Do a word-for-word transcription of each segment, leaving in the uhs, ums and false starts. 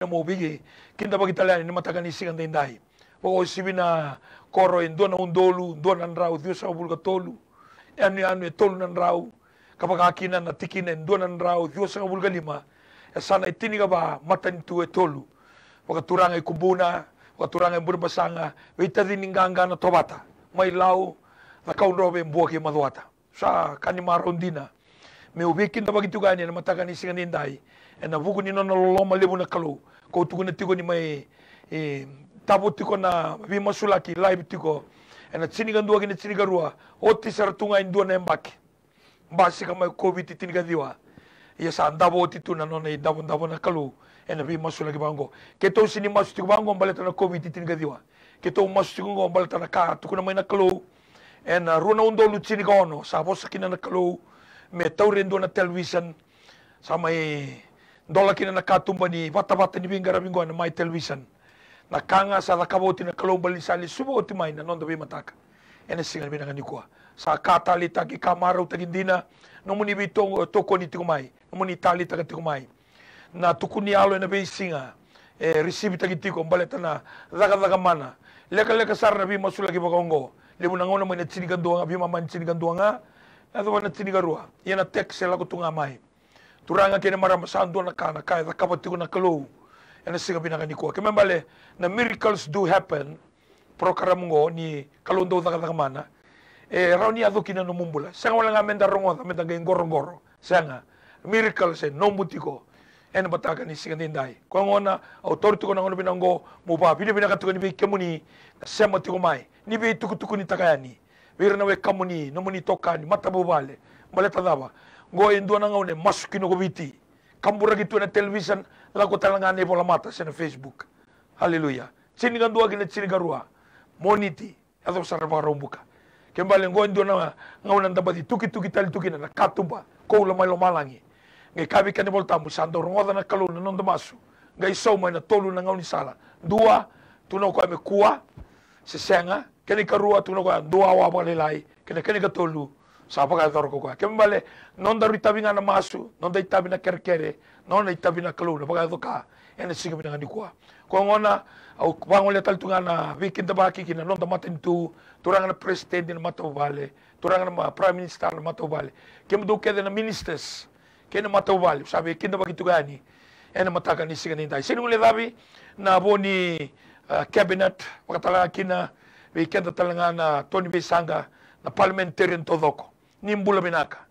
na mo viki kidavaki tale yani ni mataka ni siga daidai. Vakauasivi na koro e dua na udolu dua na drau ciwasagavulu ka tolu, yanuyanu e tolu na drau, ka vaka kina na tikina e dua na drau ciwasagavulu ka lima, e sa na e tinikava, matanitu e tolu. Vakaturaga i Kubuna, vakaturaga i Burebasaga, veitacini qaqa na Tovata, mai Lau, Cakaudrove, Bua kei Macuata. Sa ka ni marau dina meu veikidavaki tiko yani ena mataka ni siga nidai, ena vuku ni nona loloma levu na Kalou. Ko tukuna tiko ni mai, e, tavo tiko na veimasulaki live tiko ena tinikadua ki na tinikarua, oti sara tu ga e dua na yabaki. Basika mai COVID tinikaciwa. Ia sa davo oti tu na nona idavodavo na Kalou ena veimasulaki vaqo. Keitou sega ni masu tiko vaqo baleta na COVID tinikaciwa. Keitou masu tiko qo baleta na ka tukuna mai na Kalou. Ena rua na udolu tinikaono sa vosa kina na Kalou me tauri e dua na television. Sa mai dola kina na katuba ni vatavata ni veiqaravi qo ena Mai Television. Na ka ga sa cakava oti na Kalou baleta ni sa lesuva oti mai na noda veimataka ena siga vinaka nikua. Sa ka taleitaki, ka marautaki dina. Nomuni veitokoni tiko mai, nomuni taleitaka tiko mai. Na tukuni yalo ena veisiga e risivitaki tiko baleta na cakacaka mana. Lekaleka sara na veimasulaki vakaoqo. Levu na gauna mai na tinikadua ga, veimama ni tinikadua ga, yacova na tinikarua. Ia na text e lako tu ga mai. Turaga kei na marama, sa dua na ka, na ka e cakava tiko na Kalou ena siga vinaka nikua. Kena ibalebale na Miracles Do Happen program qo ni Kalou dau cakacaka mana, e rawa ni yaco kina nomu bula. Sega wale ga meda rogoca, meda qai qoroqoro. Sega. Miracles e nomu tiko ena mataka ni siga nidai. Koya gona au tauri tiko na gauna vinaka qo meu vakavinavinaka tiko yani vei kemuni na sema tiko mai, ni veitukutukunitaka yani vei ira na wekamuni, nomuni itokani, matavuvale. Baleta cava? Qo e dua na gauna e masu kina ko Viti. Kaburaki tu ena television, lako tale ga na ivolamata se na Facebook. Aleluya. Tinikadua ki na tinikarua, Moniti, yacova sara na Vakaraubuka. Kena ibalebale qo e dua na gauna da baci tukituki tale tu kina na katuba koula mai lomalagi. Qai kaya vei keda na iVolatabu, sa dau rogoca na Kalou na noda masu, qai sauma ena tolu na gaunisala. Dua, tukuna o koya me kua se sega. Kena ikarua, tukuna o koya dua awa vakalailai. Kena, kena ikatolu, sa vakayacora ko koya. Kena ibalebale nodaru itavi ga na masu, noda itavi na kerekere, nona itavi na Kalou na vakayaco ka ena siga vinaka nikua. Koya gona au vagolea tale tu ga na veikidavaki ki na noda matanitu, turaga na peresitedi na matavuvale, turaga na ma-, prime minister na matavuvale, kemudou kece na ministers kei na matavuvale, au sa veikidavaki tiko yani ena mataka ni siga nidai. Sega ni guilecavi na vo ni, ah, cabinet, vakatalega kina vei keda tale ga na to ni veisaqa, na parliamentarian taucoko. Ni bula vinaka.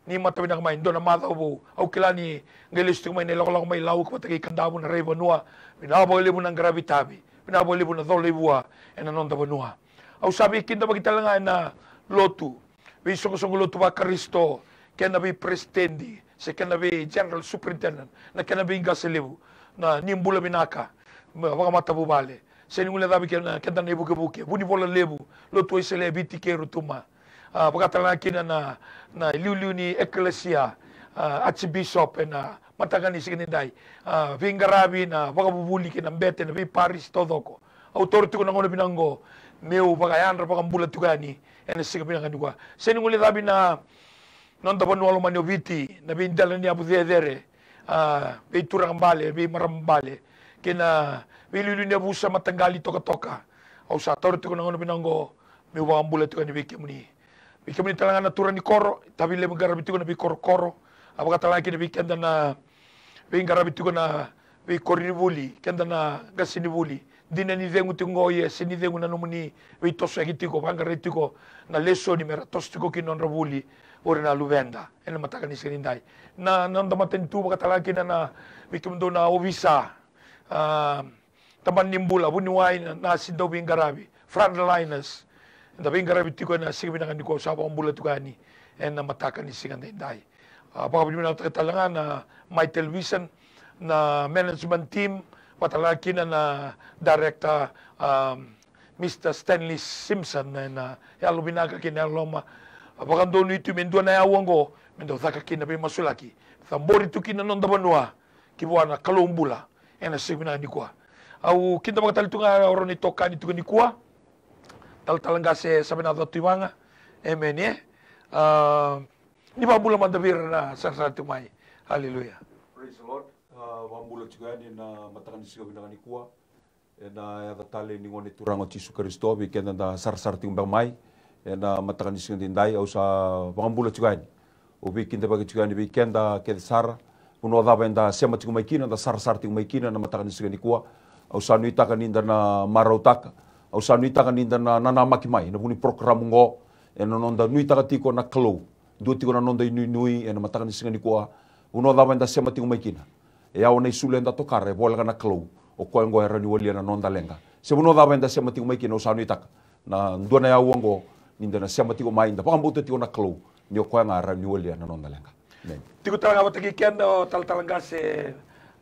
Ni mata vinaka mai, dua na macawa vou. Au kila ni qai lesu tiko mai na ilakolako mai Lau ka vata kei Kadavu, na rai vanua. Vinaka vakalevu na qaravi tavi. Vinaka vakalevu na cola i vua ena noda vanua. Au sa veikidavaki tale ga ena lotu, veisoqosoqo lotu vaKarisito, kei na veiperesitedi se kei na vei general superintendent, na kena veiqase levu, na ni bula vinaka, ma, vakamatavuvale. Sega ni guilecavi kei na keda na ivukevuke, vunivola levu, lotu Wesele e Viti kei Rotuma. Ah, vakatalega kina na, na iliuliu ni ekelesia, ah, archbishop ena mataka ni siga nidai. Ah, veiqaravi, na vakavuvuli kei na bete, na veiparisi taucoko. Au taura tiko na gauna vinaka oqo meu vakayadra vakabula tiko yani ena siga vinaka nikua. Sega ni guilecavi na noda vanua lomani o Viti, na veidela ni yavu cecere, ah, veituraga bale, veimarama bale, kei na veiliuliu ni yavusa, mataqali, tokatoka. Au sa taura tiko na gauna vinaka oqo meu vakabula tiko yani vei kemuni. Vei kemuni talega na turaga ni koro, itavi levu qaravi tiko na veikorokoro, a vakatalega kina vei keda na veiqaravi tiko na veikoro ni vuli, keda na qasenivuli. Dina ni cegu tiko oqo, ia sega ni cegu na nomuni veitosoyaki tiko, vaqarai tiko na lesoni mera toso tiko kina nodra vuli o ira na luveda ena mataka ni siga nidai. Na, na noda matanitu vakatalega kina na, vei kemudou na ovisa, ah, tabana ni bula, vuniwai, na, nasi, dauveiqaravi, frontliners. Eda veiqaravi tiko ena siga vinaka nikua, au sa vakabula tiko yani ena mataka ni siga daidai. Ah, vakavinavinakataka talega na Mai Television, na management team, vakatalega kina na director, um, Mister Stanley Simpson, ena yalovinaka kei na yaloloma. Vakadonui tu me dua na aua oqo me dau caka kina na veimasulaki, cabori tu kina na noda vanua ki vua na Kalou bula ena siga vinaka nikua. Au kidavaka tale tu ga o rau na itokani tiko nikua, Talatala Qase Savenaca Tuivaga. Emeni, e? Ah, ni vakabula mada vei ira na sarasara tiko mai. Aleluya. Praise the Lord. A, vakabula tiko yani na mataka ni siga vinaka nikua. Ena yaca talei ni Gone Turaga o Jisu Karisito, vei keda da sarasara tiko beka mai ena mataka ni siga daidai, au sa vakabula tiko yani. Au veikidavaki tiko yani vei keda kece sara. Vanua cava eda sema tiko mai kina, da sarasara tiko mai kina na mataka ni siga nikua, au sa nuitaka ni da na marautaka, au sa nuitaka ni da na nanamaki mai ena vuku ni porokaramu oqo, ena noda nuitaka tiko na Kalou. Dua tiko na noda inuinui ena mataka ni siga nikua. Vanua cava eda sema tiko mai kina, e yawa na isulu eda tokara, e voleka na Kalou. O koya oqo e rawa ni walia na noda leqa. Se vanua cava eda sema tiko mai kina, au sa nuitaka na dua na yawa oqo, ni da na sema tiko mai, da vakabauta tiko na Kalou, ni o koya ga e rawa ni walia na noda leqa. Amen. Tiko tale ga vata kei keda o talatala qase,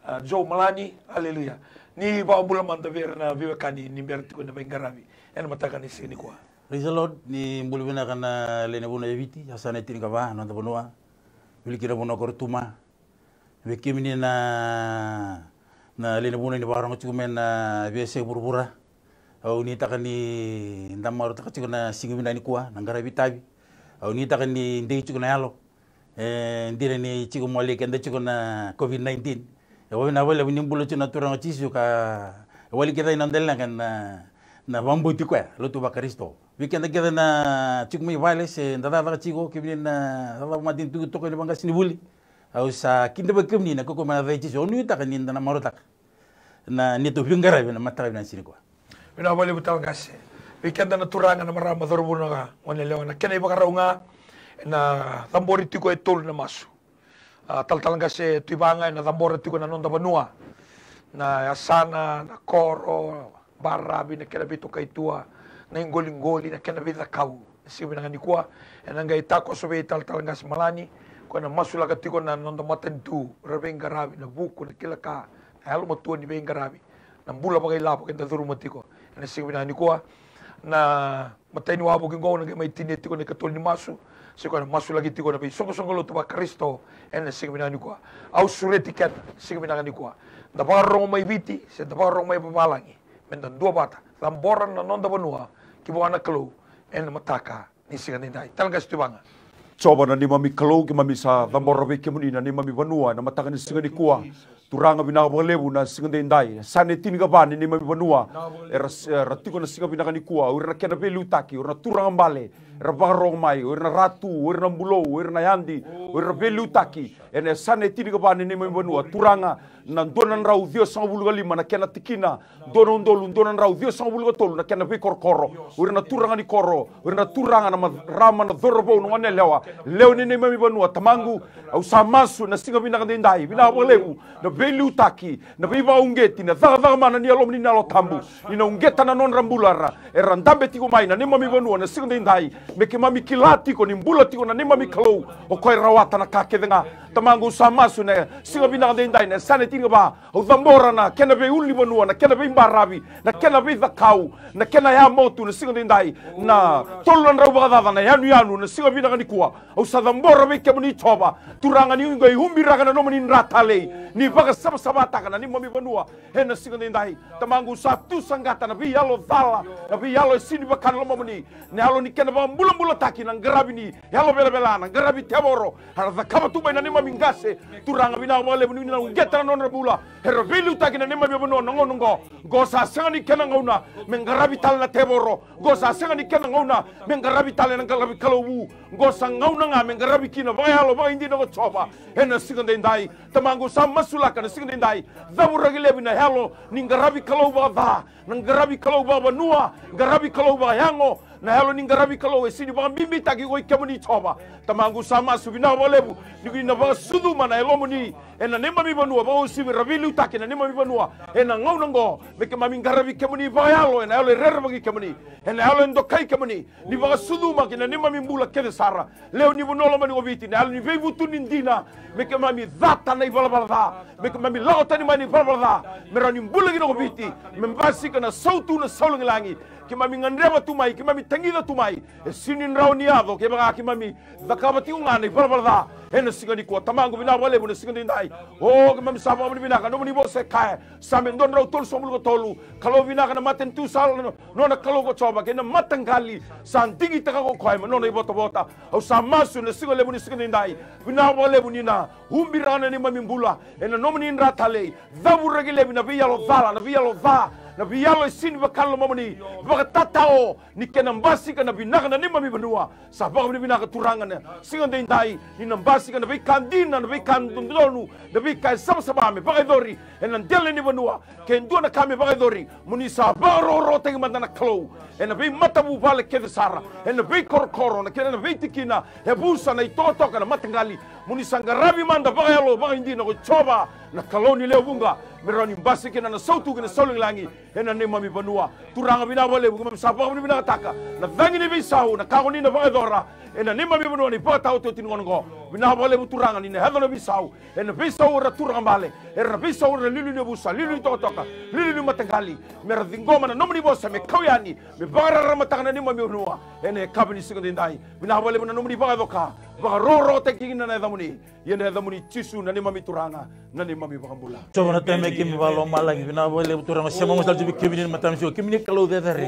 a, Joe Malani. Aleluya. Ni vakabula mada vei ira na veiwekani ni bera tiko na veiqaravi ena mataka ni siga nikua. Praise the Lord. Ni bula vinaka na lewe ni vanua e Viti, yasana e tinikava na noda vanua. Wili kina vanua ko Rotuma. Vei kemuni na, na lewe ni vanua ni vakarorogo tiko mai na veiyasai vuravura. Au nuitaka ni da marautaka tiko na siga vinaka nikua, na qaravi itavi. Au nuitaka ni dei tiko na yalo. E dina ni tiko moli keda tiko na COVID nineteen. E vavinavinaka vakalevu ni bula tiko na Turaga o Jisu ka e wali kece na noda leqa na, na vakabauti koya, lotu vaKarisito. Vei keda kece na tiko mai vale se da cakacaka tiko, kemuni na cakacaka vakamatanitu, tokoni vaqasenivuli. Au sa kidavaki kemuni na kaukaua mai na yaca i Jisu. Au nuitaka ni da na marautaka na neitou veiqaravi na mataka vinaka ni siga nikua. Vinaka vakalevu talatala qase. Vei keda na turaga, na marama, cauravou, na goneyalewa, na kena ivakarau ga ena cabori tiko e tolu na masu. A, talatala qase Tui Vaga, ena cabora tiko na noda vanua, na yasana, na koro, baravi, na kena veitokaitua, na iqoliqoli, na kena veicakau. Na siga vinaka nikua, ena qai takoso vei talatala qase Malani, ko na masulaka tiko na noda matanitu, ra veiqaravi, na vuku, na kila ka, na yalomatua ni veiqaravi, na bula vakailavo keda curuma tiko. Ena siga vinaka nikua, na matai ni wavoki qo na qai mai tinia tiko na ikatolu ni masu, se koya na masulaki tiko na veisoqosoqo lotu vaKarisito. Ena siga vinaka nikua, au sureti keda, siga vinaka nikua, da vakarorogo mai Viti se da vakarorogo mai vavalagi, meda duavata cabora na noda vanua ki vua na Kalou ena mataka ni siga nidai. Talatala qase Tui Vaga. Jiova na neimami Kalou, keimami sa cabora vei kemuni na neimami vanua ena mataka ni siga nikua. Turaga, vinaka vakalevu na siga daidai, na yasana e tinikava ni neimami vanua. Era, era tiko na siga vinaka nikua, o ira na kena veiliutaki, o ira na turaga bale era vakarogo mai, o ira na ratu, o ira na bulou, o ira na yadi, o ira na veiliutaki. Ena yasana e tinikava ni neimami vanua, Turaga, na dua na drau ciwasagavulu ka lima na kena tikina, dua na udolu dua na drau ciwasagavulu ka tolu na kena veikorokoro, o ira na turaga ni koro, o ira na turaga, na marama, na cauravou, na goneyalewa, lewe ni neimami vanua. Tamaqu, au sa masu ena siga vinaka daidai, vinaka vakalevu na veiliutaki, na veivakauqeti, na cakacaka mana ni Yalomuni na Yalo Tabu, ni na uqeta na nodra bula ra, era dabe tiko mai na neimami vanua ena siga daidai. Me keimami kila tiko ni bula tiko na neimami Kalou, o koya e rawata na ka kece ga. Tamaqu, au sa masu ena siga vinaka daidai, na yasana e tinikava, au cabora na kena veiulunivanua, na kena veibaravi, na kena veicakau, na kena yamotu ena siga daidai, na tolu na drau vakacaca na yanuyanu ena siga vinaka nikua. Au sa cabora vei kemuni Jiova, Turaga, ni qai ubiraka na nomuni dra talei ni vakasavasavataka na neimami vanua ena siga daidai. Tamaqu, au sa tu saqata na veiyalo cala, na veiyalo e sega ni vaka na lomamuni, na yalo ni kena vakabulabulataki na qaravi ni yalo velavela, na qaravi tevoro, era cakava tu mai na neimami qase. Turaga, vinaka vakalevu ni na uqeta na nodra bula, era veiliutaki na neimami vanua na gauna oqo. Qo sa sega ni kena gauna me qaravi tale na tevoro. Qo sa sega ni kena gauna me qaravi tale na qaravi kalou vu. Qo sa gauna ga me qaravi kina vakayalo vakaidina ko Jiova ena siga daidai. Tamaqu, au sa masulaka ena siga daidai, cavuraki laivi na yalo ni qaravi kalou vakaca, na qaravi kalou vakavanua, qaravi kalou vakayago, na yalo ni qaravi kalou e sega ni vakabibitaki ko i kemuni Jiova. Tamaqu, au sa masu, vinaka vakalevu ni ko ni na vakasucuma na Yalomuni ena neimami vanua, vakauasivi ira veiliutaki na neimami vanua ena gauna oqo. Me keimami qaravi kemuni vakayalo ena yalo e rerevaki kemuni, ena yalo e dokai kemuni, ni vakasucuma ki na neimami bula kece sara. Lewe ni vanua lomani ko Viti, na yalo ni veivutuni dina, me keimami cata na ivalavala ca, me keimami lako tani mai na ivalavala ca, me rawa ni bula kina ko Viti, me basika na sautu, na sau lagilagi. Keimami gadreva tu mai, keimami tagica tu mai. E sega ni rawa ni yaco kevaka keimami cakava tiko ga na ivalavala ca ena siga nikua. Tamaqu, vinaka vakalevu na siga daidai. O, keimami sa vakavinavinaka, nomuni vosa e kaya, Same dua na drau tolusagavulu ka tolu: Kalou vinaka na matanitu sala, na nona Kalou ko Jiova, kei na mataqali sa digitaka ko koya mai na nona ivotavota. Au sa masu ena siga levu ni siga daidai, vinaka vakalevu ni na ubiraka na neimami bula ena nomuni dra talei. Cavuraki laivi na veiyalo cala, na veiyalo ca, na veiyalo e sega ni vaka na lomamuni. Vakatatao ni kena basika na vinaka na neimami vanua. Sa vakavinavinaka Turaga na siga daidai ni na basika na veika dina, na veika dodonu, na veika e savasava me vakayacori ena dela ni vanua. Ke dua na ka me vakayacori, mo ni sa vakarokorokotaki mada na Kalou ena veimatavuvale kece sara, ena veikorokoro, na kena, na veitikina, e vusa na itokatoka, na mataqali. Mo ni sa qaravi mada vakayalo, vakaidina ko Jiova na Kalou ni lewe vuqa, me rawa ni basika kina na sautu kei na saulagilagi ena neimami vanua. Turaga, vinaka vakalevu, keimami sa vakavinavinakataka na cagi ni veisau, na ka ko ni na vakayacora ena neimami vanua, na ivakataotioti ni gauna oqo. Vinaka vakalevu Turaga ni na yaco na veisau, ena veisau era turaga bale, era na veisau era na liuliu ni yavusa, liuliu ni tokatoka, liuliu ni mataqali, me ra ciqoma na nomuni vosa, me kau yani, me vakararamataka na neimami vanua ena yakavi ni siga daidai. Vinaka vakalevu na nomuni vakayaco ka, vakarokorokotaki kina na yacamuni. Ia na yacamuni Jisu na neimami Turaga, na neimami Vakabula. Jiova na Tama, keimami vakalomalagi, vinaka vakalevu Turaga, sema mo sala tu vei kemuni na mataka ni siga, kemuni Kalou cecere,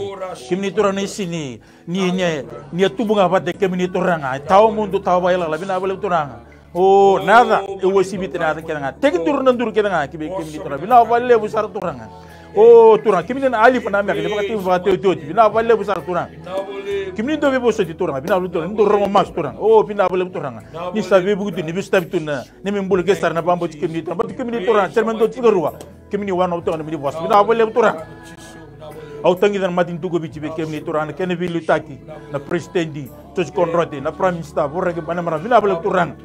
kemuni Turaga na isini, ni, ni, ni a tubu ga vata kei kemuni Turaga, e tawamudu, tawa vakailala, vinaka vakalevu Turaga. O, na yaca e uasivita na yaca kece ga, tekiduru na duru kece ga ki vei kemuni Turaga, vinaka vakalevu sara Turaga. O Turaga, kemuni na Alifa na Omeka, ni vakatekivu, vakatekivu, oti, vinaka vakalevu sara Turaga. Kemuni dau veivosoti Turaga, vinaka vakalevu Turaga, ni dau rogo masu Turaga. O, vinaka vakalevu Turaga. Ni sa veivuke tu, ni veisotavi tu na neimami bula kece sara, na vakabauti kemuni Turaga. Baleta kemuni Turaga, sere mai dua tiko e rua. Kemuni wanonova tu ga na nomuni vosa. Vinaka vakalevu Turaga. Au tagica na matanitu ko Viti vei kemuni Turaga, na kena veiliutaki, na Peresitedi Joji Konrote, na Prime Minister Voreqe Bainimarama, vinaka vakalevu Turaga.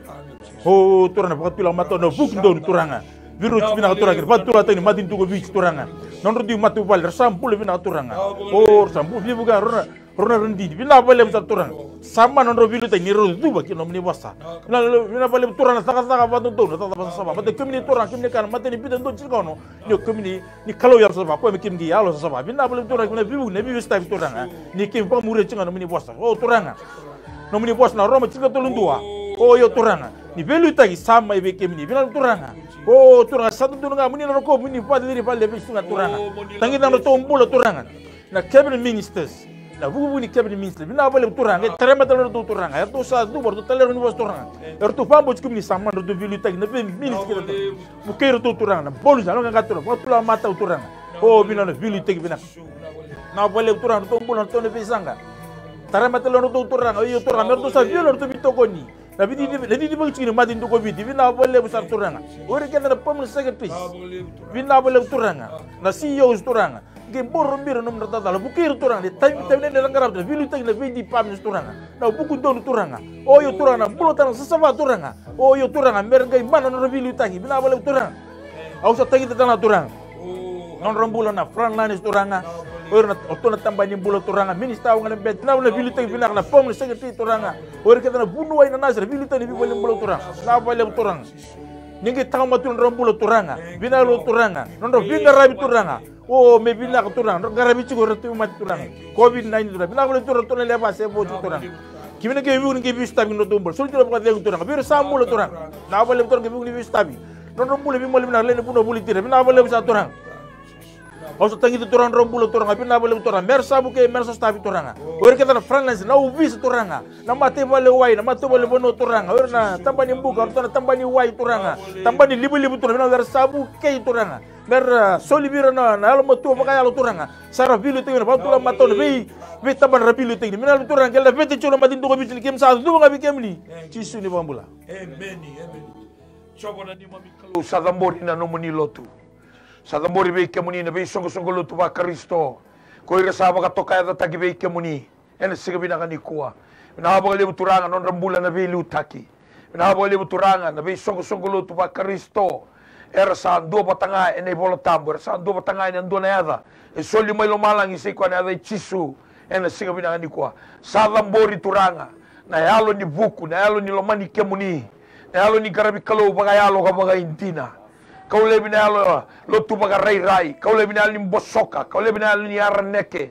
O Turaga, na vakatulewa matau, na vuku donu Turaga. Veirauti vinaka Turaga, kei na vakatulewa tani matanitu ko Viti Turaga. Na nodra dui matavuvale, ra sa bula vinaka Turaga. O, ra sa bula vinaka, ra na, ra na radini. Vinaka vakalevu sara Turaga. Sa mana na nodra veiliutaki ni rau cuva ki na nomuni vosa. Vinaka, vinaka vakalevu Turaga, na cakacaka vakadodonu, na cakacaka savasava. Baleta kemuni Turaga, kemuni kaya na matai ni Pita dua tinikaono, ni o kemuni ni Kalou yalosavasava, koya me kemuni qai yalosavasava. Vinaka vakalevu Turaga, kemuni na veivuke, na veiveisotavi Turaga. Ni keimami vakamuria tiko ga na nomuni vosa. O Turaga. Nomuni vosa na Roma tinikatolu dua. O io Turaga, ni veiliutaki sa mai vei kemuni. Vinaka Turaga. O Turaga, sa dodonu ga mo ni na rokovi, mo ni vakaciri vakalevu tu ga Turaga. Tagica na nodratou bula Turaga. Na cabinet ministers, na vukevuke ni cabinet ministers, vinaka vakalevu Turaga. E tarai mata na nodratou Turaga. Eratou sa cuva, eratou talairawarawa ni vosa Turaga. Eratou vakabauti kemuni, sa mana nodratou veiliutaki na veiministry kece Turaga. Vukei iratou Turaga, na bolu sa, na qaqa Turaga, vakatulewa matau Turaga. O vinaka na veiliutaki vinaka. Vinaka vakalevu Turaga, nodratou bula, nodratou na veisaqa. Tarai mata na nodratou Turaga, o io Turaga, me ratou sa via na nodratou veitokoni. Na vei, na vei, na vei, vei, vei, ni matanitu ko Viti, vinaka vakalevu sara Turaga. O ira kece na permanent secretaries, vinaka vakalevu Turaga. Na C E Os Turaga, qai boro bira na nomudra talatala, vukei ira Turaga, ni tavi, tavi, ni ra qaravita na veiliutaki na vei departments Turaga. Na vuku donu Turaga. O io Turaga, na bula tale ga savasava Turaga. O io Turaga, me ra qai mana na nodra veiliutaki, vinaka vakalevu Turaga. Au sa tagica tale ga Turaga na nodra bula na frontliners Turaga. O ira na, o ratou na tabana ni bula Turaga, minister au ga na bete, na, na veiliutaki vinaka, na permanent secretary Turaga. O ira kece na vuniwai, na nurse, na veiliutaki ni veivaleibula Turaga. Vinaka vakalevu Turaga. Ni qai tawa mada tu na nodra bula Turaga. Vinaka vakalevu Turaga. Na nodra veiqaravi Turaga. O, me vinaka Turaga. Na nodra qaravi tiko ira tauvimate Turaga. COVID nineteen Turaga. Vinaka vakalevu Turaga, ratou na lewe va se vo tiko Turaga. Kemuni na qai veivuke ni qai veisotavi na nodratou bula. Soli tiko na vakacegu Turaga. Vei ira sa bula Turaga. Vinaka vakalevu Turaga, qai veivuke ni veisotavi. Nodra bula, veimaliwai vinaka, lewe ni vanua, volunteer, vinaka vakalevu sara Turaga. Au sa tagica Turaga nodra bula Turaga, vinaka vakalevu Turaga, me ra sa vukei, me ra sa sotavi Turaga. O ira kece na frontliners, na ovisa Turaga, na mataivakalewai, na mataivakalewai vanua Turaga, o ira na tabana ni buka, o ira na tabana ni wai Turaga, tabana ni livaliva Turaga, vinaka me ra sa vukei Turaga. Me ra soli vei ira na, na yalomatua vakayalo Turaga. Sa ra veiliutaki na vakatulewa matau, na vei, veitabana ra veiliutaki. Vinaka vakalevu Turaga, qai laveti tiko na matanitu ko Viti ni keimami sa cuva ga vei kemuni. Jisu ni vakabula. Emeni, emeni. Jiova na neimami Kalou, sa cabori na nomuni lotu. Sa cabori vei kemuni na veisoqosoqo lotu vaKarisito, ko ira sa vakatokayacataki vei kemuni ena siga vinaka nikua. Vinaka vakalevu Turaga na nodra bula na veiliutaki. Vinaka vakalevu Turaga na veisoqosoqo lotu vaKarisito, era sa duavata ga ena iVola Tabu, era sa duavata ga ena dua na yaca e soli mai lomalagi, sai koya na yaca i Jisu. Ena siga vinaka nikua, sa cabori Turaga na yalo ni vuku, na yalo ni lomani kemuni, na yalo ni qaravi Kalou vakayalo ka vakaidina. Kau laivi na yalo lotu vakarairai, kau laivi na yalo ni bosoka, kau laivi na yalo ni araneke,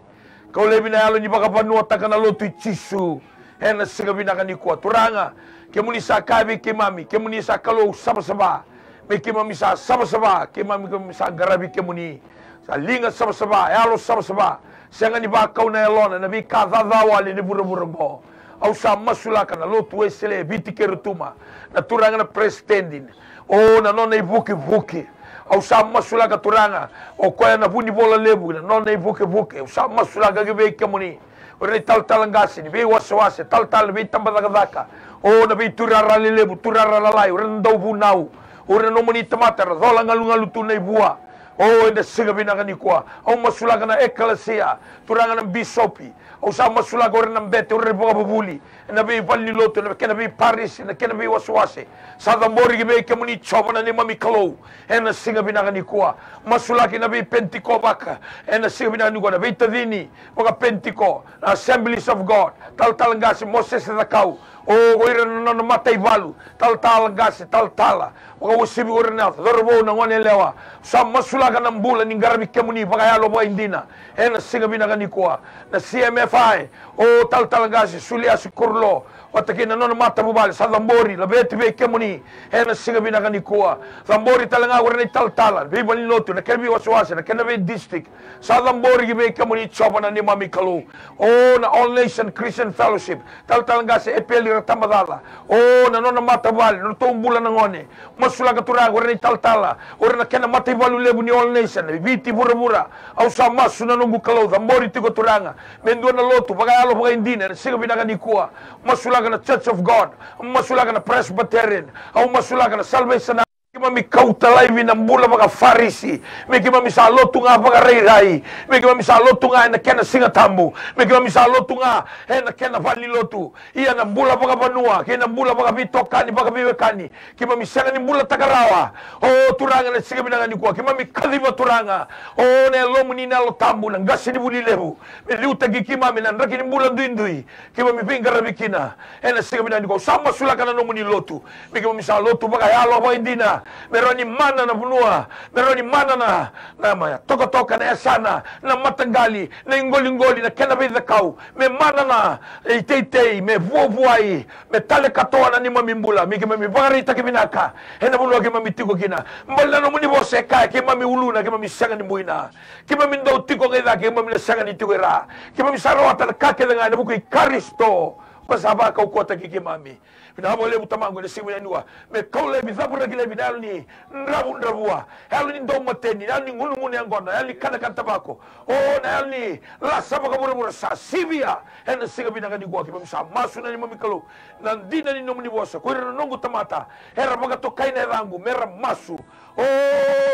kau laivi na yalo ni vakavanuataka na lotu i Jisu. Ena siga vinaka nikua Turaga, kemuni sa kaya vei keimami, kemuni sa Kalou savasava. Me keimami sa savasava, keimami, keimami sa qaravi kemuni. Sa liga savasava, yalo savasava. Sega ni vakau na yalona na veika caca wale ni vuravura oqo. Au sa masulaka na lotu Wesele e Viti kei Rotuma, na turaga na peresitedi. O, na nona ivukevuke. Au sa masulaka Turaga, o koya na vunivola levu, na nona ivukevuke. Au sa masulaka ki vei kemuni. O ira na italatala qase ni veiwasewase, talatala ni veitabacakacaka. O, na veiturara lelevu, turara lalai, o ira na dauvunau. O ira na nomuni tamata era cola galugalu tu na ivua. O, ena siga vinaka nikua au masulaka na ekalesia, Turaga na bisopi. Au sa masulaka o ira na bete, o ira na ivakavuvuli, ena veivale ni lotu, ena kena veiparisi, ena kena veiwasewase. Sa cabori ki vei kemuni Jiova na neimami Kalou. Ena siga vinaka nikua masulaki na veipentiko vaka, ena siga vinaka nikua na veitacini vakapenitiko, na Assemblies of God, talatala qase Mosese Cakau. O, ko ira na nona mataivalu, talatala qase, talatala, vakauasivi ko ira na cauravou, na gone yalewa. Sa masulaka na bula ni qaravi kemuni vakayalo vakaidina. Ena siga vinaka nikua na C M F I, o talatala qase Suliasi Kurulo, vata kei na nona matavuvale, sa cabori, laveti vei kemuni. Ena siga vinaka nikua cabori tale ga ko ira na italatala, veivalenilotu, na kena veiwasewase, na kena veidistrict. Sa cabori ki vei kemuni Jiova na neimami Kalou. O, na All Nation Christian Fellowship, talatala qase Epeli Ratabacaca. O, na nona matavuvale, na nodratou bula na gone. Masulaka Turaga o ira na italatala, o ira na kena mataivalu levu ni All Nation, Viti vuravura. Au sa masu na noqu Kalou, cabori tiko Turaga me dua na lotu vakayalo vakaidina ena siga vinaka nikua. Masulaka na Church of God, masulaka na Presbyterian, au masulaka na Salvation Army. Keimami kauta laivi na bula vakaFarisi. Me keimami sa lotu ga vakarairai. Me keimami sa lotu ga ena kena Siga Tabu. Me keimami sa lotu ga ena kena vale ni lotu. Ia na bula vakavanua kei na bula vakaveitokani, vakaveiwekani, keimami sega ni bulataka rawa. O Turaga, na siga vinaka nikua keimami kaciva Turaga, o, na Yalomuni na Yalo Tabu, na qasenivuli levu, me liutaki keimami na draki ni bula duidui keimami veiqaravi kina. Ena siga vinaka nikua au sa masulaka na nomuni lotu, me keimami sa lotu vakayalo vakaidina, me rawa ni mana na vanua, me rawa ni mana na, na ma-, tokatoka, na yasana, na mataqali, na iqoliqoli, na kena veicakau, me mana na iteitei, me vuavuai, me tale katoa na neimami bula, me keimami vakaraitaki vinaka ena vanua keimami tiko kina. Baleta na nomuni vosa e kaya, keimami uluna, keimami sega ni buina. Keimami dau tiko ga i cake, keimami na sega ni tiko i ra. Keimami sa rawata na ka kece ga ena vuku i Karisito, ko sa vakaukauwataki keimami. Vinaka vakalevu Tamaqu ena siga vinaka nikua, me kau laivi, cavuraki laivi na yalo ni dravudravua, yalo ni daumateni, yalo ni gunugunu yaqona, yalo ni kanakana tavako. O, na yalo ni lasa vakavuravura sa sivia ena siga vinaka nikua. Keimami sa masu na neimami Kalou, na dina ni nomuni vosa, ko ira na noqu tamata era vakatokai na yacaqu me ra masu. O,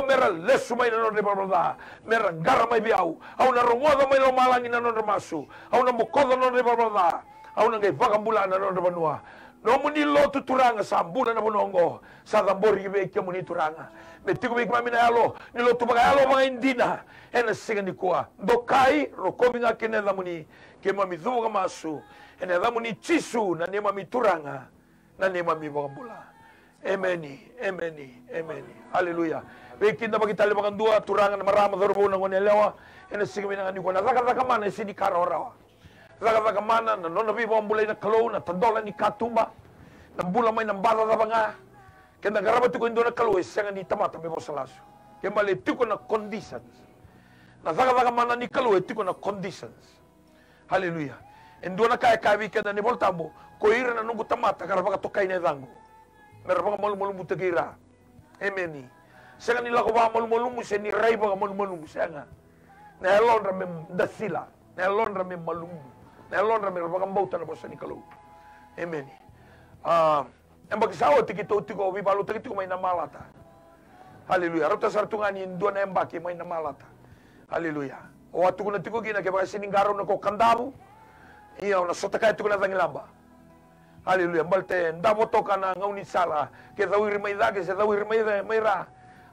me ra lesu mai na nodra ivalavala ca, me ra qara mai vei au. Au na rogoca mai lomalagi na nodra masu, au na bokoca na nodra ivalavala ca, au na qai vakabula na nodra vanua. Nomuni lotu Turaga sa bula na vanua oqo, sa cabori ki vei kemuni Turaga. Me tiko vei keimami na yalo ni lotu vakayalo vakaidina ena siga nikua. Dokai, rokovi ga kina yacamuni. Keimami cuva ka masu ena yacamuni Jisu na neimami Turaga, na neimami iVakabula. Emeni, emeni, emeni. Aleluya. Veikidavaki tale vakadua Turaga, na marama, cauravou, na gone yalewa, ena siga vinaka nikua. Na cakacaka mana e sega ni ka rawarawa. Cakacaka mana, na nona veivakabulai na Kalou, na tadola ni katuba, na bula mai na baca cava ga. Keda qarava tiko e dua na Kalou e sega ni tamata me vosa lasu. Ke bale e tiko na conditions. Na cakacaka mana ni Kalou e tiko na conditions. Aleluya. E dua na ka e kaya vei keda na iVolatabu, ko ira na noqu tamata ka ra vakatokai na yacaqu, me ra vakamalumalumutaki ira. Emeni. Sega ni lako vakamalumalumu se ni rai vakamalumalumu, sega. Na yalodra me dasila, na yalodra me malumu, na yalodra me ra vakabauta na vosa ni Kalou. Emeni. A, yabaki sa oti keitou tiko veivakalotutaki tiko mai Namalata. Aleluya. Rauta sara tu ga ni dua na yabaki mai Namalata. Aleluya. Au a tukuna tiko kina, kevaka e sega ni qarauna ko Kadavu, ia au na sotakaya tiko na cagilaba. Aleluya. Baleta e davo toka na gaunisala, ke cawiri mai cake se cawiri mai ca-, mai ra.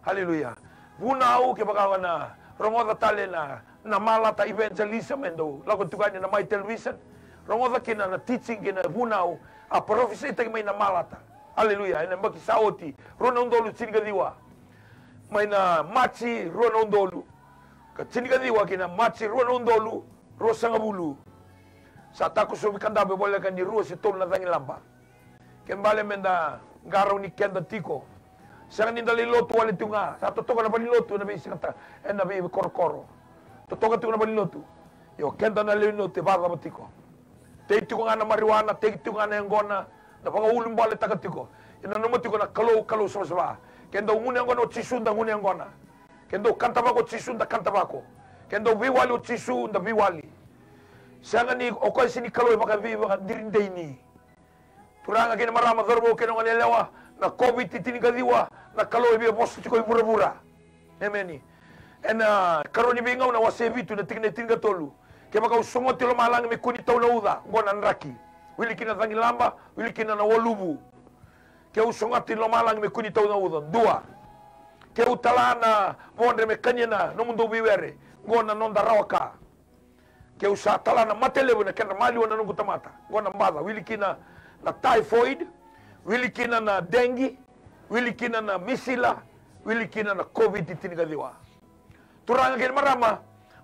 Aleluya. Vunau, kevaka au na rogoca tale na, Namalata evangelism e dau lako tiko yani na Mai Television, rogoca kina na teaching kei na vunau a parofisaitaki mai Namalata. Aleluya. Ena yabaki sa oti, rua na udolu tinikaciwa. Mai na Maji rua na udolu ka tinikaciwa ki na Maji rua na udolu ruasagavulu. Sa takosovi Kadavu e voleka ni rua se tolu na cagilaba. Ke bale meda qarauni keda tiko. Sega ni da lai lotu wale tiko ga. Sa totoka na valenilotu ena veisigata, ena veikorokoro. Totoka tiko na valenilotu. Io, keda na lewe ni lotu e vakacava tiko? Tei tiko ga na marijuana, tei tiko ga na yaqona, na vakaulubaletaka tiko. E nanuma tiko na Kalou, Kalou savasava. Ke dau gunu yaqona o Jisu, da gunu yaqona. Ke dau kana tavako o Jisu, da kana tavako. Ke dau veiwali o Jisu, da veiwali. Sega ni o koya sega ni Kalou e vakaveivakadiridei ni. Turaga kei na marama, cauravou kei na goneyalewa, na COVID tinikaciwa, na Kalou e via vosa tiko i vuravura. Emeni. Ena Karua ni Veigauna wase vitu na tikina e tinikatolu. Kevaka au sogoti lomalagi me kua ni tau na uca, qo na draki. Wili kina na cagilaba, wili kina na waluvu. Ke au sogoti lomalagi me kua ni tau na uca, dua. Ke au tala na vodre me kania na nomudou veiwere, qo na noda rawa ka. Ke au sa tala na mate levu ena kedra maliwa na noqu tamata. Qo na baca, wili kina na typhoid, wili kina na dengue, wili kina na misila, wili kina na COVID tinikaciwa. Turaga kei na marama,